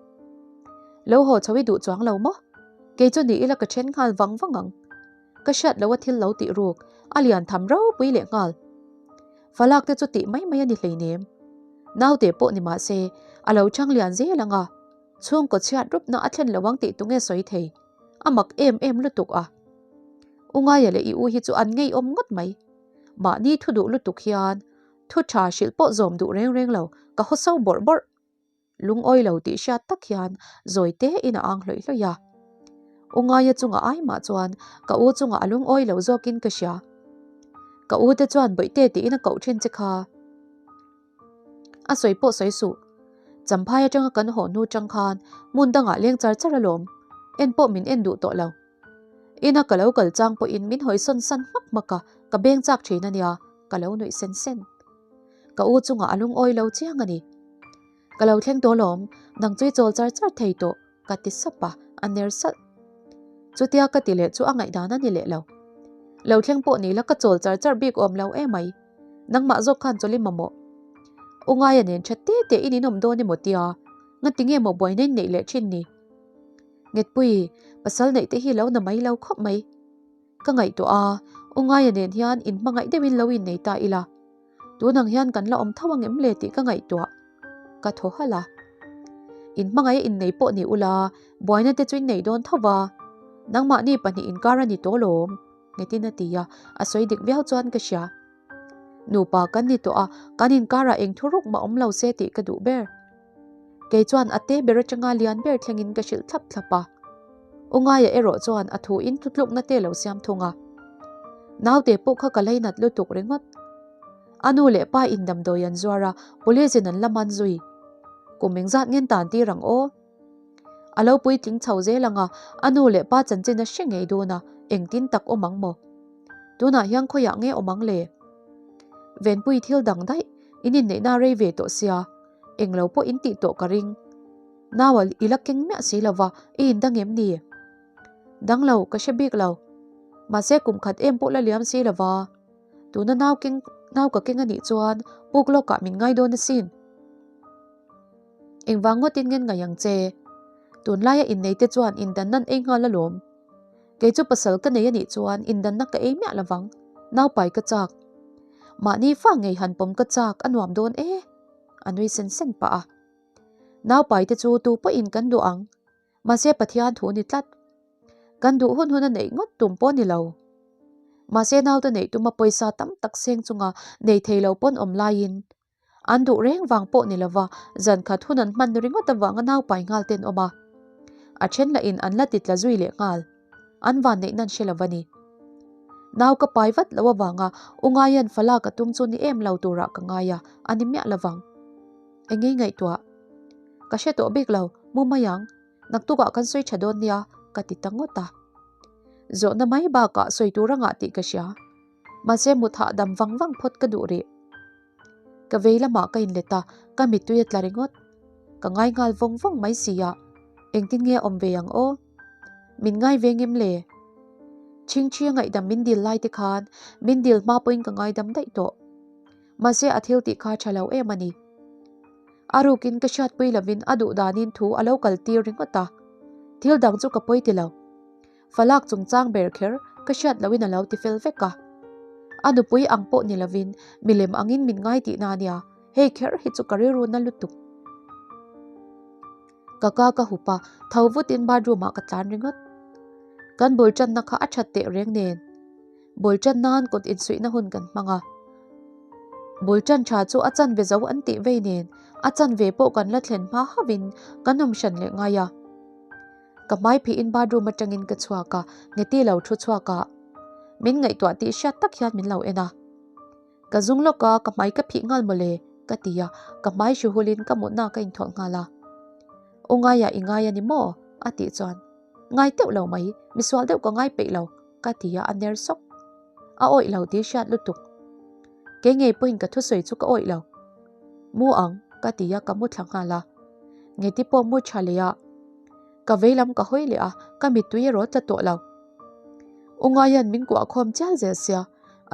Lo haw chho i duh chuang lo maw? Kei chu ni ila ka then nghal vang vang ang. Ka hriat loh a thil lo tih ruk, a lian tham ropui leh nghal. Falak te chu tih mai mai a ni hleinem. Naute pawh ni mahse, a lo chang lian zel ang a. Chhungkaw chhiat rupna a thlen lo ang tih tunge sawi thei? A mak em em lutuk a. U Ngaia leh i u hi chu an ngeiawm ngawt mai. Mahni thu duh lutuk hian thu tha hrilh pawh zawm duh reng reng lo, ka haw so bawrh bawrh. Lungawi lo tih hriat tak hian zawi te in a ang hlawih hlawih a. U Ngaia chunga ai mah chuan ka u chunga a lungawi lo zawkin ka hria. Ka u te chuan bawihte tiin a koh thin che kha. A sawi pawh sawi suh. Champhai atanga kan haw hnu chang khan hmun dangah leng char char alawm. En pawh min en duh tawh lo. Ina ka lo kal chang pawhin min hawisawn san hmak hmak a, ka beng chak thin a nia, ka lo nuih sen sen. Ka u chungah a lungawi lo chiang a ni. Ka lo thleng tawh lawm, nang chu i chawl char char thei tawh, ka ti sap a, a ner salh. Chutia ka ti leh chu a ngaihdan a ni leh lo. Lo thleng pawh ni la ka chawl char char bik awm lo emai. Nangmah zawk khan chawlh i mamawh. U Ngaia nen tha te te in inawm dawn emaw tia, ngati nge maw buaina in neih leh thin ni? Ngetpui, pasal neih te hi lo na mai lo khawp mai. Ka ngaihtuah a, U Ngaia nen hian inhmangaih deuhin lo innei ta ila. Tun ang hian kan la awm tho ang em le tih ka ngaihtuah. Ka thaw halh a. In hmangaih a innei pawh ni ula, buaina te chu in nei dawn tho va. Nangmahni pahnih inkar a ni tawh lawm, Nitin a ti a, a sawi dik viau chuan ka hria. Nupa kan ni tawh a, kan inkarah eng thu ruk mah awm lo se tih ka duh ber. Kei chuan a te ber atanga lian ber thlengin ka hrilh thlap thlap a. U Ngaia erawh chuan a thu in thutlukna te lo siam thung a. Naute pawh kha ka leinat lutuk ringawt. A nu leh pa in damdawi an zuar a, police in an la man zui. Kum engzat ngen tan tir ang aw? A lo puitling chho zel ang a, a nu leh pa chanchin a hre ngei dawn a, engtin tak awm ang maw? Tunah hian khawiah nge awm ang le? Venpui thil dang daih, in inneihna rei ve tawh sia, englo pawh in tih tawh ka ring. Nau i la keng miah si lova, i indang em ni? Dang lo, ka hre bik lo. Mahse kum khat em pawh la liam si lova, tuna nau keng nau ka keng anih chuan puk lawkah min ngai dawn asin. Engvang ngawtin ngen ngai ang che? Tunlaia inneite chuan indan nan ei nghal alawm. Kei chu pasal ka nei anih chuan indanna ka ei miah lovang, naupai ka chak. Mahni fa ngei han pawm ka chak a nuam dawn e, a nui sen sen pah a. Naupai te chu tu pawhin kan duh ang, mahse Pathian thu ni tlat. Kan duh hun hun a neih ngawt tum pawh ni lo. Mahse naute neih tuma pawisa tam tak seng chunga nei thei lo pawn awm laiin An duh reng vang pawh ni lova zan khat hun an hman ringawt avanga naupai nghal ten awm a. A then lahin an la titla zui leh nghal. An van neih nan hre lova ni. Nau ka pai vat lo avanga u ngaian fala ka tum chu ni em lo turah ka ngai a, a ni miah lovang. Eng ngei ngaihtuah? Ka hre tawh bik lo, mu mai ang. Naktukah kan sawi tha dawn nia, ka ti ta ngawt a. Zawhna mai bakah sawi tur a ngah tih ka hria. Mahse mut hahdam vang vang phawt ka duh rih. Ka vei lamah ka inlet a, ka mittui a tla ringawt. Ka ngai nghal vawng vawng mai si a, engtin nge a awm ve ang aw? Min ngai ve ngem le? Chhingchhi a ngaihdam min dil lai te khan min dil hma pawhin ka ngaidam daih tawh. Mahse a thil tih kha tha lo em a ni. A rukin ka hriatpui lovin a duh danin thu a lo kal tir ringawt a, thil dang chu ka pawi ti lo. Falak chungchang ber kher ka hriat lohin a lo ti fel vek a. A nupui ang pawh ni lovin milem angin min ngai tihna a nia, hei kher hi chu ka rilru na lutuk. Ka ka ka hup a, tho vutin bathroom ah ka tlan ringawt. Kan bul tanna kha a that teh reng nen. Bul tan nan kut insuihna hun kan hmang a. Bul tan tha chu a chanve zo an tih vei nen, a chanve pawh kan la thlen hma hauhin kan awm hran leh ngai a. Ka hmai phihin bathroom atangin ka chhuak a, Ngeti lo thu chhuak a. Min ngaihtuah tih hriat tak hian min lo en a. Ka zung lawk a, ka hmai ka phih nghal mawle, ka ti a, ka hmai hri hulin ka mutna ka inthawlh nghal a. U ngaiah i ngai a ni maw? a tih chuan, Ngai teuh lo mai, misual deuh ka ngai peih lo, ka ti a, a ner sawk. A awih lo tih hriat lutuk. Kei ngei pawhin ka thusawi chu ka awih lo. Mu ang, ka ti a, ka mu thla nghal a. Ngeti pawh mu tha leh a. Ka vei lam ka hawi leh a, ka mittui erawh tla tawh lo. U Ngaian min kuah khawm chial zel sia,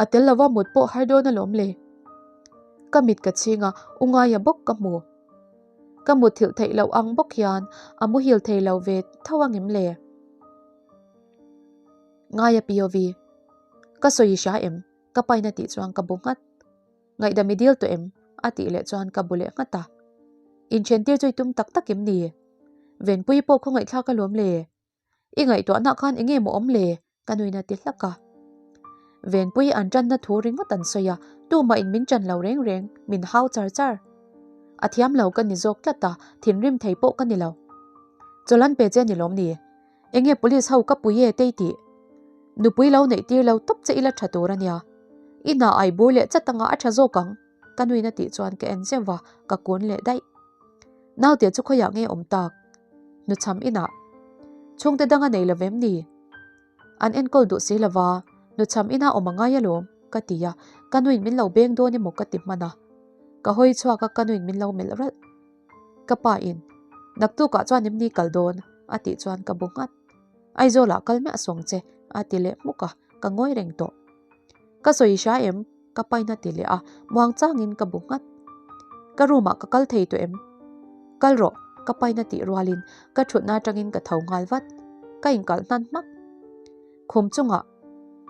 a tel lova mut pawh har dawn alawm le. Ka mit ka chhing a, U Ngaia bawk ka hmu. Ka mutthilh theih loh ang bawk hian a muhil thei lo ve tho angem le? Ngaia POV. Ka sawi hria em? Ka pain a tih chuan ka bu nghat. Ngaihdam i dil tawh em? A tih leh chuan ka bu leh nghat a. Inthentir chu i tum tak tak em ni? Venpui pawh khawngaihthlak alawm le. I ngaihtuahna khan eng nge maw awm le? Ka nuin a ti hlak a. Venpui an tanna thu ringawt an sawi a, tumah in min tan lo reng reng, min hau char char. A thiam lo ka ni zawk tlat a, thinrim thei pawh ka ni lo. Chawlh an pe che ni lawm ni? Enge police ho ka pui e tei tih? Nupui lo neih tir lo tawp che ila tha tur a nia. I hna ai bur leh chat anga a tha zawk ang, ka nuin a tih chuan ka en zeuh va, ka kun leh daih. Naute chu khawiah nge awm tak? Hnuchham inah. Chhungte dang a nei lo vem ni? An enkawl duh si lova, hnuchham inah awm a ngai alawm, ka ti a, ka nuin min lo beng dawn emaw ka ti hman a. Ka hawi chhuak a, ka nuin min lo melh ralh. Ka pa in, Naktukah chuan em ni kal dawn? a tih chuan ka bu nghat. Aizawlah kal miah sawng che, a ti leh hmuk a, ka ngawi reng tawh. Ka sawi hria em? Ka pain a ti leh a, muang changin ka bu nghat. Ka room ah ka kal thei tawh em? Kal rawh, ka pain a tih rualin ka thutna atangin ka tho nghal vat. Ka inkalh hnan hmak. Khum chungah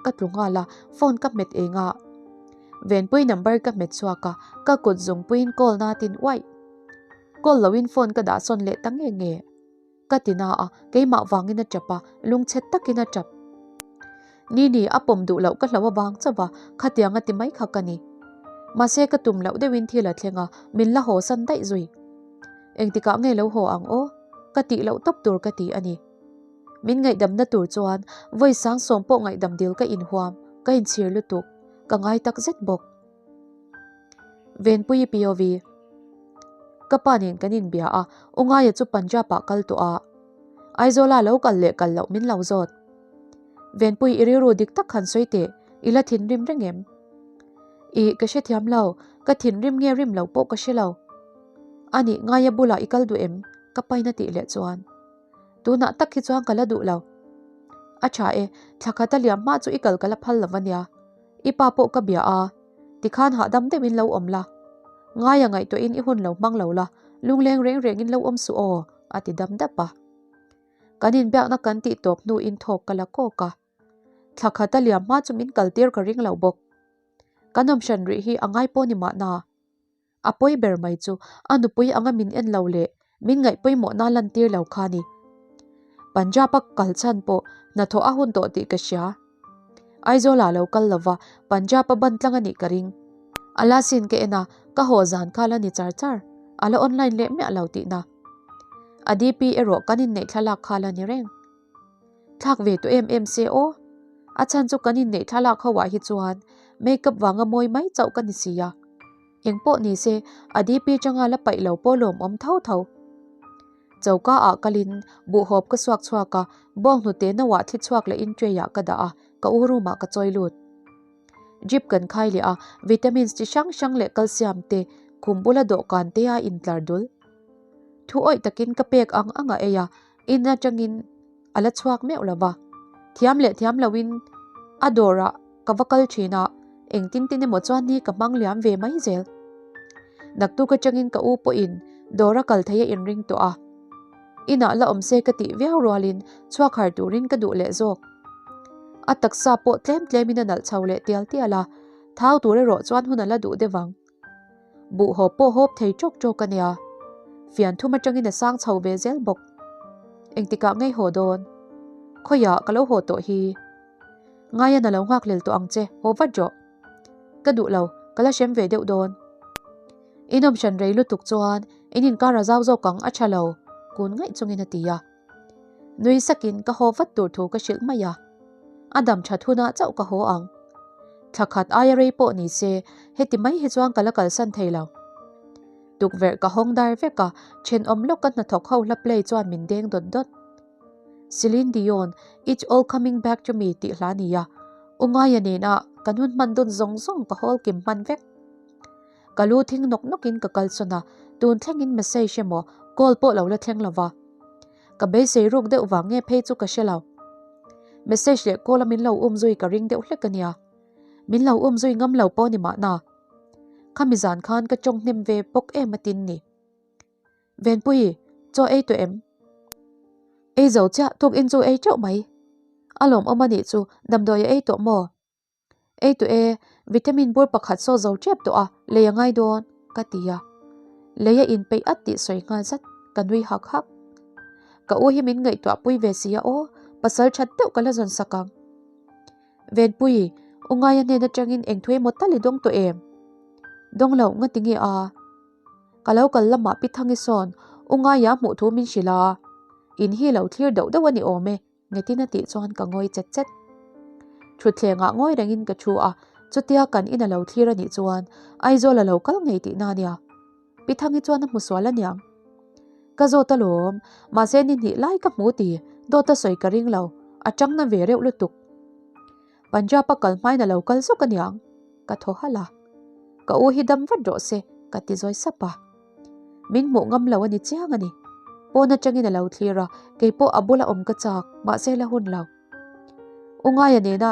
ka tlu nghal a, phone ka hmet eng a. Venpui number ka hmet chhuak a, ka kut zungpuiin call na tin uaih. Call loin phone ka dah sawn leh ta nge nge. Ka ti na a, keimah vangin a tap a, lungchhe takin a tap. Ni ni, a pawm duh loh ka hlo avang chauh a, khatiang a ti mai kha ka ni. Mahse ka tum loh deuhin thil a thleng a, min la haw san daih zui. Engtikah nge lo haw ang aw? Ka tih loh tawp tur ka ti a ni. Min ngaihdamna tur chuan vawi sang sawm pawh ngaihdam dil ka inhuam, ka inchhir lutuk, ka ngai tak zet bawk. Venpuii POV. Ka pa nen kan inbia a, U Ngaia chu Punjab ah kal tawh a. Aizawla lo kal leh kal loh min lo zawt. Venpui i rilru dik tak han sawi teh, i la thinrim reng em? Ih, ka hrethiam lo, ka thinrim nge rim lo pawh ka hre lo. Anih, Ngaia bulah i kal duh em? Ka pain a tih leh chuan. Tunah tak hi chuan ka la duh lo. A tha e, thla khat a liam hma chu i kal ka la phal lo va nia. I pa pawh ka bia a, tikhan hahdam deuhin lo awm la. Ngaia ngaihtuahin i hun lo hmang lo la, lungleng reng rengin lo awm suh aw, a ti dam dap a. Kan inbiakna kan tih tawp hnuin thawk ka la kawk a. Thla khat a liam hma chu min kaltir ka ring lo bawk. Kan awm hran rih hi a ngai pawh ni mahna. A pawi ber mai chu a nupui anga min en lo leh min ngaih pawimawhna lantir lo kha ni. Punjab a kal chhan pawh hnathawh a hun tawh tih ka hria. Aizawl ah lo kal lova Punjab a ban tlang a nih ka ring. A la sin ka en a, ka haw zan kha la ni char char. A la online leh miah lo tihna. A DP erawh kan inneih thlalak kha la ni reng. Thlak ve tawh em em se aw. A chhan chu kan inneih thlalak ho ah hi chuan makeup vanga mawi mai chauh ka ni si a. Eng pawh ni se a DP changa la paih lo pawh lawmawm tho tho. Choka ah kalin buhhawp ka suak chhuak a, bawnghnute no ah thli chhuak leh in tray ah ka dah a, ka u room ah ka chawi lut. Drip kan khai leh a, vitamins chi hrang hrang leh calcium te khum bula dawhkan te a intlar dul. Thu awih takin ka pek ang ang a ei a, In atangin a la chhuak meuh lo va, thiam leh thiam loin a dawrah ka va kal thin a, engtin tin emaw chuan ni ka hmang liam ve mai zel. Naktuk atangin ka u pawhin dawr a kal thei a inring tawh a, inah la awm se ka tih viau rualin chhuak har turin ka duh leh zawk. A taksa pawh tlem tlemin a nalh chho leh tial tial a, thau tur erawh chuan hun a la duh deuh ang. Buh hawp pawh hawp thei tawk tawk a nia. Fian thum atangin a sang chho ve zel bawk. Engtikah ngei haw dawn? Khawiah ka lo haw tawh hi. Ngaian a lo nghak lel tawh ang che, haw vat rawh. Ka duh lo, ka la hrem ve deuh dawn. In awm hran rei lutuk chuan in inkar a zau zawk ang a tha lo, kun ngaih chungin a ti a. Nui sakin ka haw vat tur thu ka hrilh mai a. A dam that hunah chauh ka haw ang. Thla khat aia rei pawh ni se, heti mai hi chuan ka la kalsan thei lo. Tukverh ka hawng dar vek a, thenawm lawka hnathawk ho hla play chuan min deng dawt dawt. Celine Dion, It's All Coming Back To Me tih hla nia, U Ngaia nena kan hun hman dawn zawng zawng ka hawl kim hman vek. Ka lu thing nawk nawkin ka kal sawn a, tun thlengin message emaw call pawh lo la thleng lo va. Ka beisei ruk deuh vang nge phei chu ka hre lo. Message leh call a min lo um zui ka ring deuh hlek a nia. Min lo um zui ngam lo pawh ni mahna. Khami zan khan ka tawng hnem ve bawk em a tin ni. Venpui, chaw ei tawh em? Ei zo chiah, tukin chu ei teuh mai. A lawmawm a nih chu, damdawi a ei tawh maw? Ei tawh e, vitamin bur pakhat saw zo tep tawh a, lei a ngai dawn, ka ti a. Lei a inpeih at tih sawi nghal zat, ka nui hak hak. Ka u hi min ngaihtuah pui ve si a aw, pasal that deuh ka la zawn sak ang. Venpui, u Ngaia hnen atangin eng thu emaw tal i dawng tawh em? Dawng loh nga ti nge a? Ka lo kal lamah Pi Thangi sawn u Ngaia hmuh thu min hrilh a, in hi lo thlir deuh deuh a ni awm e. Ngetin a tih chuan ka ngawi chet chet. Thutthlengah ngawi rengin ka thu a, chutia kan in a lo thlir a nih chuan Aizawl a lo kal ngei tihna a nia. Pi Thangi chuan a hmu sual a niang. Ka zawt alawm, mahse ni hnih lai ka hmu ti, dawt a sawi ka ring lo, a tang na ve reuh lutuk. Punjab a kal hmain a lo kal zawk a niang, ka thaw halh a. Ka u hi dam vat rawh se, ka ti zawi sap a. Min hmuh ngam lo a ni chiang a ni. Pawn atangin a lo thlir a, kei pawh a bula awm ka chak, mahse la hun lo. U Ngaia nena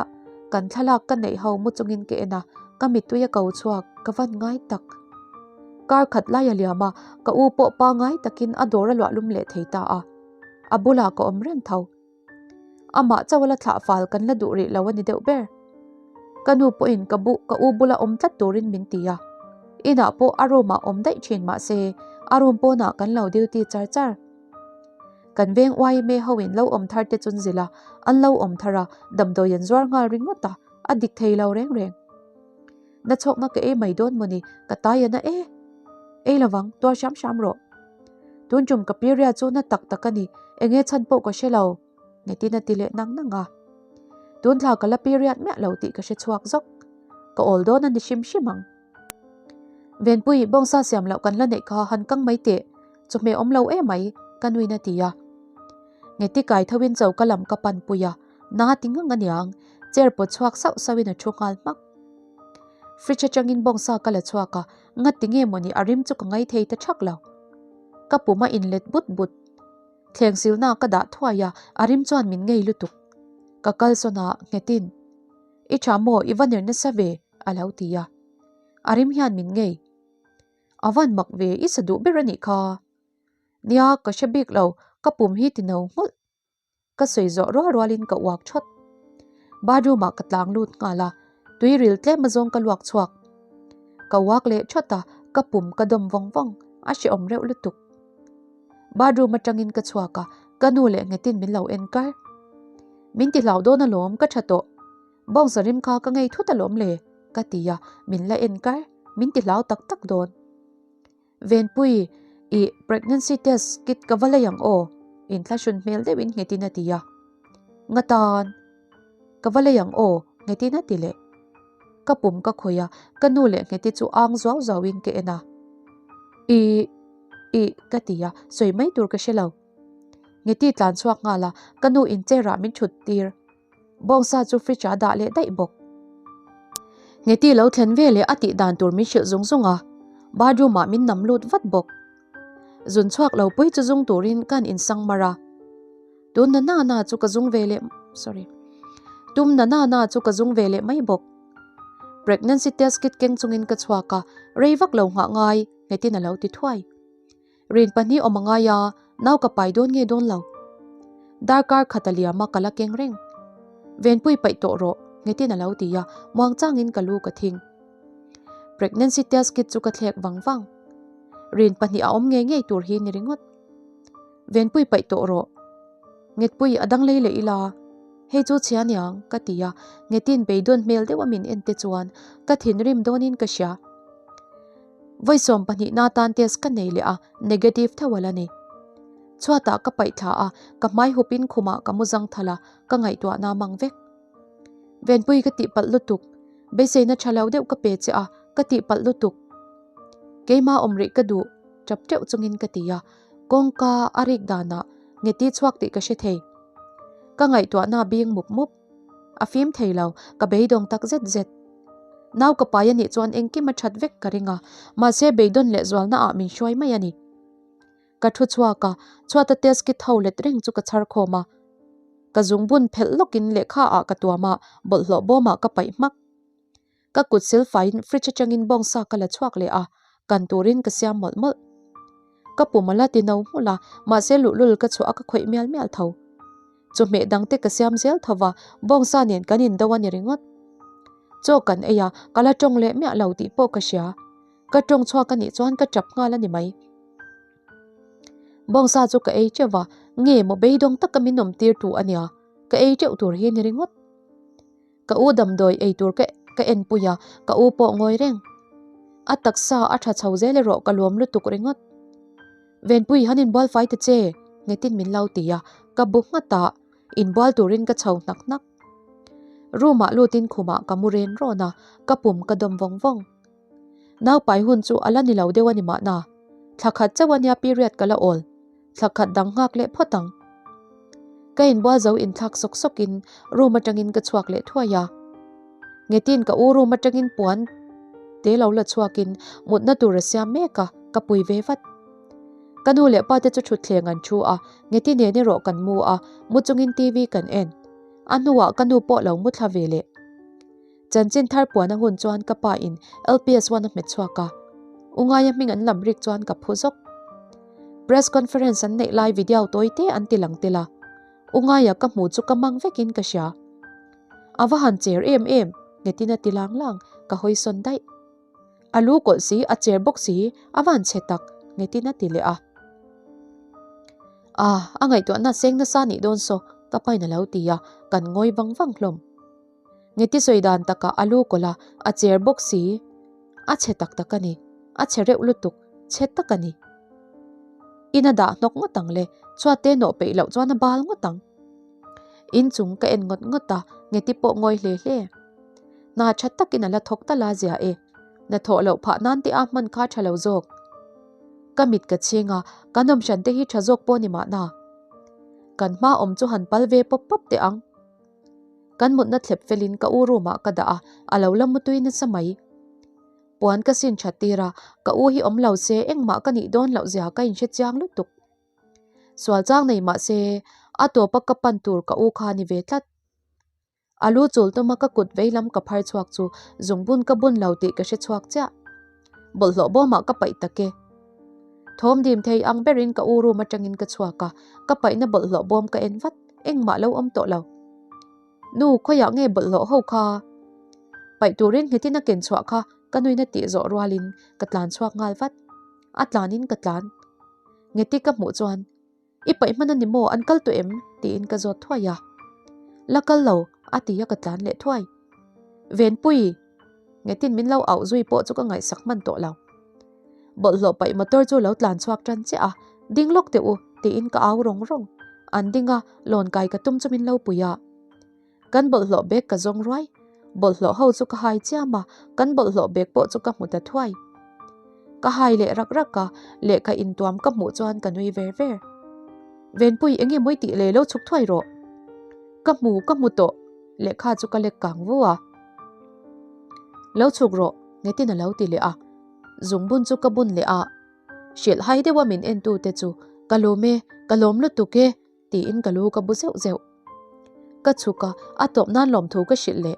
kan thlalak ka neih ho mu chungin ka en a, ka mittui a ko chhuak, ka van ngai tak. Kar khat lai a liam a, ka u pawh pangai takin a dawr a luah lum leh thei ta a. A bulah ka awm reng tho. Amah chauh a la thlah fal kan la duh rih lo a ni deuh ber. Ka nu pawhin ka bu ka u bula awm tlat turin min ti a. Inah pawh a room ah awm daih thin mahse a room pawnah kan lo duty char char. Kan veng yma ho in lo awm thar te chun zilh a, an lo awm thar a, damdawi an zuar nghal ringawt a, a dik thei lo reng reng. Na chhawkna ka ei mai dawn mawni, ka tai a na e. Ei lovang, tuar hram hram rawh. Tun tum ka period chu na tak tak a ni, enge chhan pawh ka hre lo, Nghetin a ti leh nang nang a. Tun thla ka la period miah lo tih ka hre chhuak zawk. Ka awl dawn a ni hrim hrim ang. Venpui, bawngsa siam loh kan la neih kha han kang mai teh, chawhmeh awm lo emai, ka nuin a ti a. Ngheti kai thoin choka lam ka pan pui a, na ti ngang aniang, chair pawt chhuak sauh sauhin a thu nghal hmak. Fridge atangin bawngsa ka la chhuak a, ngati nge mawni a rim chu ka ngai thei ta thak lo. Ka pum a inlet but but. Thleng silna ka dah thuai a, a rim chuan min ngei lutuk. Ka kalsawn a, nghetin, I tha maw, i va ner nasa ve, a lo ti a. A rim hian min ngei. A van mak ve, i sa duh ber a nih kha. Nia, ka hre bik lo, ka pum hi ti no nghulh. Ka sawi zawh rual rualin ka uak thawt. Bathroom ah ka tlang lut nghal a, tui ril tlem azawng ka luak chhuak. Ka uak leh thawt a, ka pum ka dawm vawng vawng, a hrehawm reuh lutuk. Bathroom atangin ka chhuak a, ka nu leh nghetin min lo en kar. Min ti hlau dawn alawm, ka tha tawh. Bawngsa rim kha ka ngei thut alawm le, ka ti a, min la en kar, min ti hlau tak tak dawn. Venpui, i pregnancy test kit ka va lei ang aw, inthlahrun hmel deuhin nghetin a ti a. Ngatan, ka va lei ang aw, nghetin a ti leh. Ka pum ka khawih a, ka nu leh ngheti chu ang zuau zauhin ka en a. I, i, ka ti a, sawi mai tur ka hre lo. Ngheti tlan chhuak nghal a, ka nu in chair ah min thut tir. Bawngsa chu fridge ah dah leh daih bawk. Ngheti lo thlen ve leh a tih dan tur min hrilh zung zung a, bathroom ah min nam lut vat bawk. Zun chhuak lo pui chu zung turin ka han insang mar a. Tun na na na chu ka zung ve leh sorry tum na na na chu ka zung ve leh mai bawk. Pregnancy test kit keng chungin ka chhuak a, rei vak lo nghah ngai Nghetin a lo ti thuai. Rin pahnih awm a ngai a, nau ka pai dawn nge dawn lo. Darkar khat a liam a ka la keng reng. Venpui paih tawh rawh, nghetin a lo ti a, muang changin ka lu ka thing. Pregnancy test kit chu ka thlek vang vang. Rin pahnih a awm ngei ngei tur hi ni ringawt. Venpui paih tawh rawh. Ngetpui a dang lei leh ila, hei chu chhia niang, ka ti a, nghetin beidawn hmel deuh a min en te chuan ka thinrim dawnin ka hria. Vawi 12 na tan test ka nei leh a, negative tho a la ni. Chhuatah ka paih thla a, ka hmai hupin khumah ka mu zang thal a, ka ngaihtuahna mang vek. Venpui ka tihpalh lutuk, beiseina tha lo deuh ka pe che a, ka tihpalh lutuk. Keimah awm rih ka duh, tap teuh chungin ka ti a, kawngka a rik danah ngeti chhuak tih ka hre thei. Ka ngaihtuahna bing mup mup. A fim thei lo, ka beidawng tak zet zet. Nau ka pai a nih chuan engkim a that vek ka ring a, mahse beidawn leh zualna ah min hruai mai a ni. Ka thu chhuak a, chhuata test kit ho let reng chu ka chhar khawm a. Ka zungbun phelh lawkin lehkha ah ka tuam a, bawlhhlawh bawm ah ka paih hmak. Ka kut sil faiin fridge atangin bawngsa ka la chhuak leh a, kan turin ka siam mawlh mawlh. Ka pum a la ti no nghulh a, mahse luhlul ka chhuah a ka khawih mial mial tho. Chawhmeh dangte ka siam zel tho va, bawngsa nen kan indo a ni ringawt. Chaw kan ei a, ka la tawng leh miah lo tih pawh ka hria. Ka tawng chhuak a nih chuan ka tap nghal a ni mai. Bawngsa chu ka ei teuh va, nge maw beidawng taka min awm tir tu a nia, ka ei teuh tur hi a ni ringawt. Ka u damdawi ei tur ka ka en pui a, ka u pawh ngawi reng. A taksa a tha chho zel erawh ka lawm lutuk ringawt. Venpui han inbual fai ta che, nghetin min lo ti a, ka bu nghat a, inbual turin ka chho hnak hnak. Room ah lutin khumah ka mu ren rawn a, ka pum ka dawm vawng vawng. Naupai hun chu a la ni lo deuh a ni mahna, thla khat chauh a nia period ka la awl. Thla khat dang nghak leh phawt ang. Ka inbual zo inthlak sawk sawkin room atangin ka chhuak leh thuai a. Ngetin ka u room atangin puan te lo la chhuakin mutna tur a siam mek a, ka pui ve vat. Ka nu leh pa te chu thutthleng an thu a, Ngeti nen erawh kan mu a, mu chungin TV kan en. A hnuah ka nu pawh lo mu thla ve leh. Chanchin thar puan a hun chuan ka pa in LPS one a hmet chhuak a. U Ngaia hming an lam rik chuan ka phu zawk. Press conference an neih lai video tawi te an ti lang tel a. U Ngaia ka hmu chu ka mang vekin ka hria. A va han cher em em. Nghetin a ti lang lang, ka hawi sawn daih. A lu kawlh si, a cher bawk si, a van chhe tak, Nghetin a ti leh a. Ah, a ngaihtuahna seng nasa nih dawn saw, ka pain a lo ti a, kan ngawi vang vang hlawm. Ngeti sawi dan takah a lu kawlh a, a cher bawk si. A chhe tak tak a ni, a chhe reuh lutuk, chhe tak a ni. In a dah hnawk ngawt ang le, chhuat te nawh peih loh chuan a bal ngawt ang. Inchung ka en ngawt ngawt a, Ngeti pawh ngawi hle hle. Hna tha takin a la thawk tal a zia e. Hna thawh loh phah nan te a hman kha tha lo zawk. Ka mit ka chhing a, kan awm hran te hi tha zawk pawh ni mahna. Kan hma awm chu han pal ve pawp pawp teh ang. Kan mutna thlep felin ka u room ah ka dah a, a lo la mutui nasa mai. Puan ka sin that tir a, ka u hi awm lo se engmah ka nih dawn loh zia ka inhre chiang lutuk. Sual chang nei mah se, a tawpa ka pan tur ka u kha a ni ve tlat. A lu chul tuma ka kut vei lam ka phar chhuak chu zungbun ka bun lo tih ka hre chhuak chiah. Bawlhhlawh bawmah ka paih tak e. Thawm dim thei ang berin ka u room atangin ka chhuak a, ka paihna bawlhhlawh bawm ka en vat, engmah lo awm tawh lo. Nu, khawiah nge bawlhhlawh ho kha? Paih turin nghetin a ken chhuah kha ka nuina tih zawh rualin ka tlan chhuak nghal vat. A tlanin ka tlan. Ngeti ka hmuh chuan, I paih hman a ni maw, an kal tawh em? tiin ka zawt thuai a. La kal lo, a ti a ka tlan leh thuai. Venpui! Ngetin min lo auh zui pawh chu ka ngaihsak hman tawh lo. Bawlhhlawh paih motor chu lo tlan chhuak tan chiah a, Ding lawk teh u, tiin ka au rawng rawng. An ding a, lawn kai ka tum chu min lo pui a. Kan bawlhhlawh bag ka zawng ruai. Bawlhhlawh ho chu ka hai chiam a, kan bawlhhlawh bag pawh chu ka hmu ta thuai. Ka hai leh rak rak a, lehkha intuam ka hmuh chuan ka nui ver ver. Venpui eng nge mawi tih leh lo chhuk thuai rawh. Ka hmu, ka hmu tawh, lehkha chu ka lek kang vu a. Lo chhuk rawh, Ngetin a lo ti leh a. Zungbun chu ka bun leh a. Hrilh hai deuha min entute chu, Ka lawm e, ka lawm lutuk e, tiin ka lu ka bu zeuh zeuh. Ka chhuk a, a tawp nan lawmthu ka hrilh leh.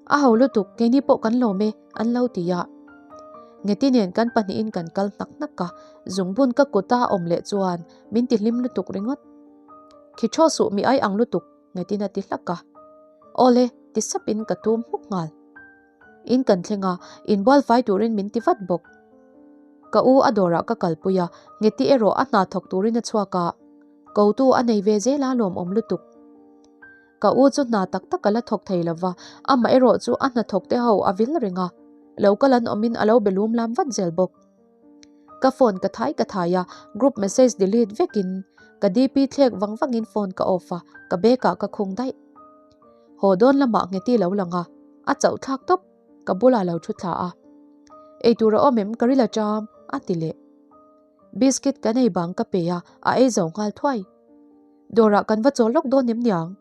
A ho lutuk, keini pawh kan lawm e, an lo ti a. Ngeti nen kan pahnihin kan kal hnak hnak a, zungbun ka kuta a awm leh chuan min ti hlim lutuk ringawt. Khi thaw suh mi ai ang lutuk, Ngetin a ti hlak a. Awle, ti sapin ka tum hmuk nghal. In kan thleng a, inbual fai turin min ti vat bawk. Ka u a dawrah ka kalpui a, Ngeti erawh a hna thawk turin a chhuak a, kotu a nei ve zel a lawmawm lutuk. Ka u chu hna tak tak a la thawk thei lova, amah erawh chu a hnathawk te ho a vil reng a, lo kal an awmin a lo be lum lam vat zel bawk. Ka phone ka thai ka thai a, group message delete vekin ka DP thlek vang vangin phone ka off a, ka bag ah ka khung daih. Haw dawn lamah Ngeti lo lang a, a chauh thlak tawp, ka bulah lo thu thla a. Eitur a awm em ka ril a ṭam, a ti leh. Biscuit kan ei bang ka pe a, a ei zo nghal thuai. Dawrah kan va chawl lawk dawn em niang?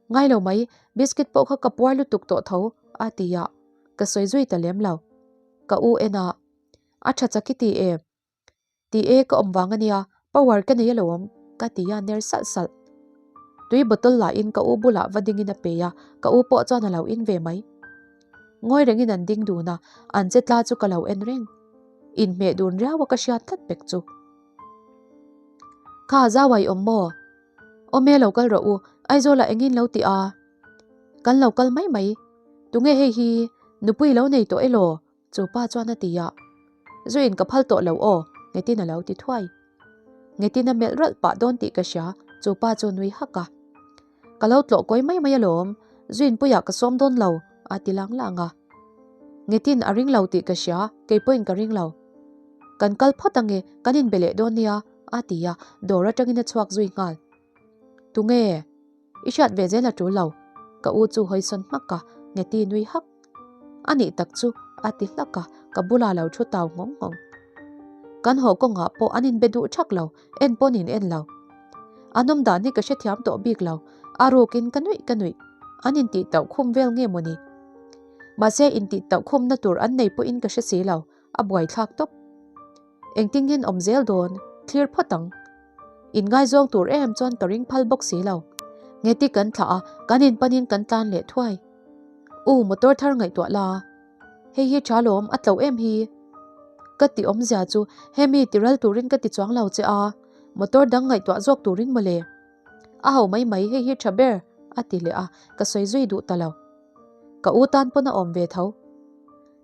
Ngai lo mai, biscuit pawh kha ka puar lutuk tawh tho, a ti a, ka sawi zui ta lem lo. Ka u en a, a tha chak i ti em? Ti e ka awm vang a nia, power ka nei alawm, ka ti a ner salh salh. Tui bottle lah in ka u bulah va dingin a pe a, ka u pawh chuan a lo in ve mai. Ngawi rengin an ding dun a, an che tla chu ka lo en reng. Inhmeh dun riau a ka hriat tlat pek chu. Kha zauai awm maw? Awm e lo kal rawh u, Aizawlah engin lo ti a? Kan lo kal mai mai. Tunge hei hi nupui lo nei tawh elaw? Chu pa chuan a ti a, Zuiin ka phal tawh lo aw, Ngetin a lo ti thuai. Ngetin a melh ralh pah dawn tih ka hria, chu pa chu nui hak a. Ka lo tlawh kawi mai mai alawm, Zuiin puiah ka sawm dawn lo, a ti lang lang a. Ngetin a ring lo tih ka hria, kei pawhin ka ring lo. Kan kal phawt ange, kan inbe leh dawn nia, a ti a, dawr atangin a chhuak zui nghal. Tunge? I hriat ve zel a tul lo, ka u chu hawisawn hmak a, Ngeti nui hak. A nih tak chu, a ti hlak a, ka bulah lo thu tau nghawng nghawng. Kan haw kawngah pawh an inbe duh thak lo, en pawn in en lo. An awm dan hi ka hrethiam tawh bik lo, a rukin ka nuih ka nuih. An intih tauh khum vel nge mawni? Mahse intih tauh khumna tur an nei pawhin ka hre si lo, a buaithlak tawp. Engtin hian awm zel dawn, thlir phawt ang. In ngaizawng tur em chuan ka ring phal bawk si lo. Ngeti kan thlah a, kan in panin kan tlan leh thuai. U, motor thar ngaihtuah la. Hei hi tha lawm, a tlo em hi. Ka ti awmzia chu hemi tiral turin ka ti chuang lo che a, motor dang ngaihtuah zawk turin mawle. A ho mai mai, hei hi tha ber, a ti leh a, ka sawi zui duh ta lo. Ka u tan pawn a awm ve tho.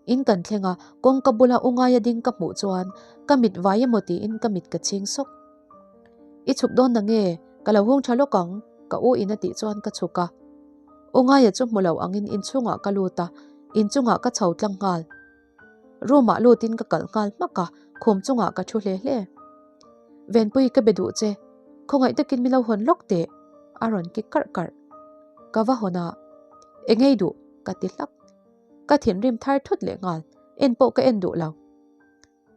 In kan thleng a, kawngka bula u ngaia ding ka hmuh chuan ka mit vai emaw tiin ka mit ka chhing sawk. I chhuk dawn na nge? Ka lo hung tha lawk ang, ka u in a tih chuan ka chhuk a. U ngaia chu hmu lo angin inchhungah ka lut a, inchungah ka chho tlang nghal. Room ah lutin ka kalh nghal hmak a, khum chungah ka thu hle hle. Venpui ka be duh che, khawngaih takin min lo hawn lawk teh, a rawn ki karh karh. Ka va hawn a, Engei duh? ka ti hlak. Ka thinrim thar thut leh nghal, en pawh ka en duh lo.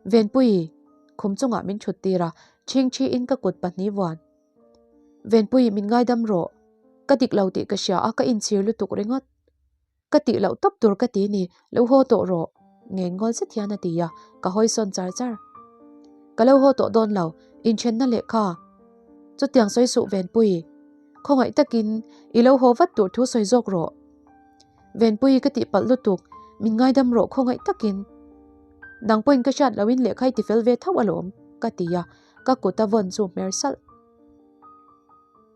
Venpui, khum chungah min thut tir a, chhingchhi in ka kut pahnih vuan. Venpui, min ngaidam rawh. Ka dik lo tih ka hria a, ka inchhir lutuk ringawt. Ka tih loh tawp tur ka ti ni, lo haw tawh rawh, ngen ngawl zet hian a ti a, ka hawi sawn char char. Ka lo haw tawh dawn lo, inthenna lehkha. Chutiang sawi suh Venpui, khawngaih takin i lo haw vat tur thu sawi zawk rawh. Venpui ka tih palh lutuk, min ngaidam rawh khawngaih takin. Nang pawhin ka hriat lohin lehkha i tifel ve tho alawm, ka ti a, ka kut a vawn chu hmer salh.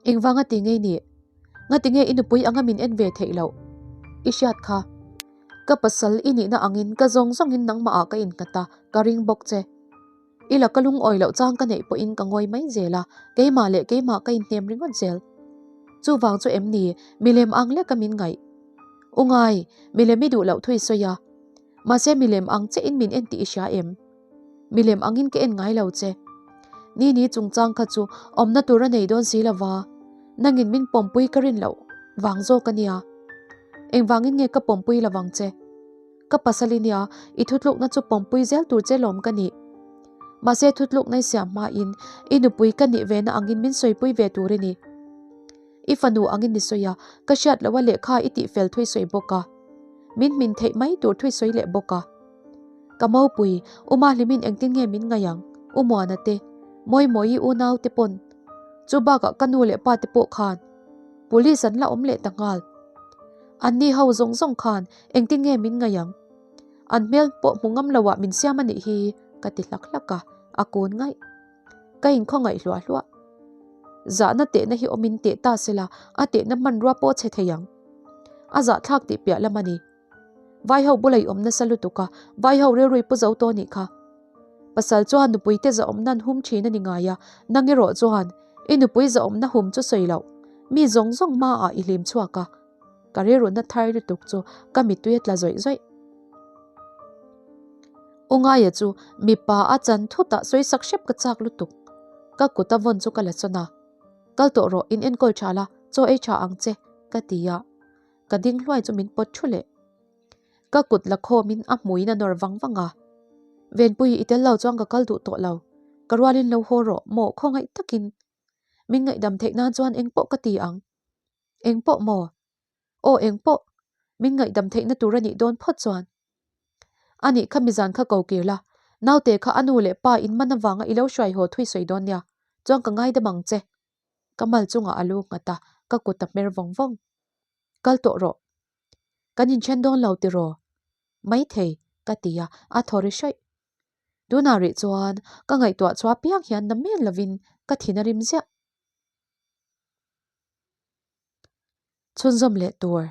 Engvanga ti ngei nih? Ngati nge i nupui anga min en ve theih loh? I hriat kha. Ka pasal i nihna angin ka zawng zawngin nangmahah ka innghat a, ka ring bawk che. I la ka lungawi loh chang ka neih pawhin ka ngawi mai zel a, keimah leh keimah ka inhnem ringawt zel. Chuvang chu em ni milem ang leka min ngaih? U ngai, milem i duh loh thu i sawi a. Mahse milem ang chiahin min en tih i hria em? Milem angin ka en ngai lo che. Ni ni chungchang kha chu awmna tur a nei dawn si lo va, nangin min pawmpui ka rin loh vang zawk a nia. Engvangin nge ka pawmpui lo vang che? Ka pasal i nia, i thutlukna chu pawmpui zel tur che lawm ka nih. Mahse thutlukna i siam hmain i nupui ka nih vena angin min sawipui ve tur i ni. I fanu angin i sawi a, ka hriat loha lehkha i tihfel thui sawi bawk a. Min hmin theih mai tur thui sawi leh bawk a. Ka mopui, U Mahlimin engtin nge min ngaih ang? U Muana te, Mawimawii unau te pawn. Chu bakah ka nu leh pa te pawh khan Police an la awm leh ta nghal. Anni ho zawng zawng khan engtin nge min ngaih ang? An hmel pawh hmu ngam loah min siam a nih hi ka ti hlak hlak a, a kun ngaih. Ka inkhawngaih hluah hluah. Zahna tehna hi awmin teh ta sela a tehna hmanrua pawh a chhe thei ang. A zahthlak tih piah lam a ni. Vaiho bula i awm nasa lutuk a, vaiho rilru i pu zo tawh anih kha. Pasal chuan nupui te zahawmna an hum thin a ni ngai a, nang erawh chuan i nupui zahawmna hum chu sawi loh, mi zawng zawng hmaah i hlim chhuak a. Ka rilruna thar lutuk chu ka mittui a tla zawih zawih. U Ngaia chu mipa a chan thutah sawi sak hrep ka chak lutuk. Ka kut a vawn chu ka la chawn a, Kal tawh rawh, in enkawl tha la, chaw ei tha ang che, ka ti a. Ka ding hluai chu min pawt thu leh. Ka kut la khawmin a hmuiin a nawr vang vang a. Venpui i tel lo chuan ka kal duh tawh lo. Ka rualin lo haw rawh maw khawngaih takin. Min ngaihdam theih nan chuan engpawh ka ti ang. Engpawh maw? Aw engpawh. Min ngaihdam theihna tur a nih dawn phawt chuan. Anih kha mizan kha ko kir la. Naute kha a nu leh pa in man avanga i lo hruai haw thui sawi dawn nia. Chuan ka ngaidam ang che. Ka mal chungah a lu nghat a, ka kut a hmer vawng vawng. Kal tawh rawh. Kan inthen dawn lo tiraw? Maithei, ka ti a, a thaw ri hraih. Tunah rih chuan ka ngaihtuah chhuah piang hian na mel lovin ka thin a rim ziah. Chhunzawm leh tur.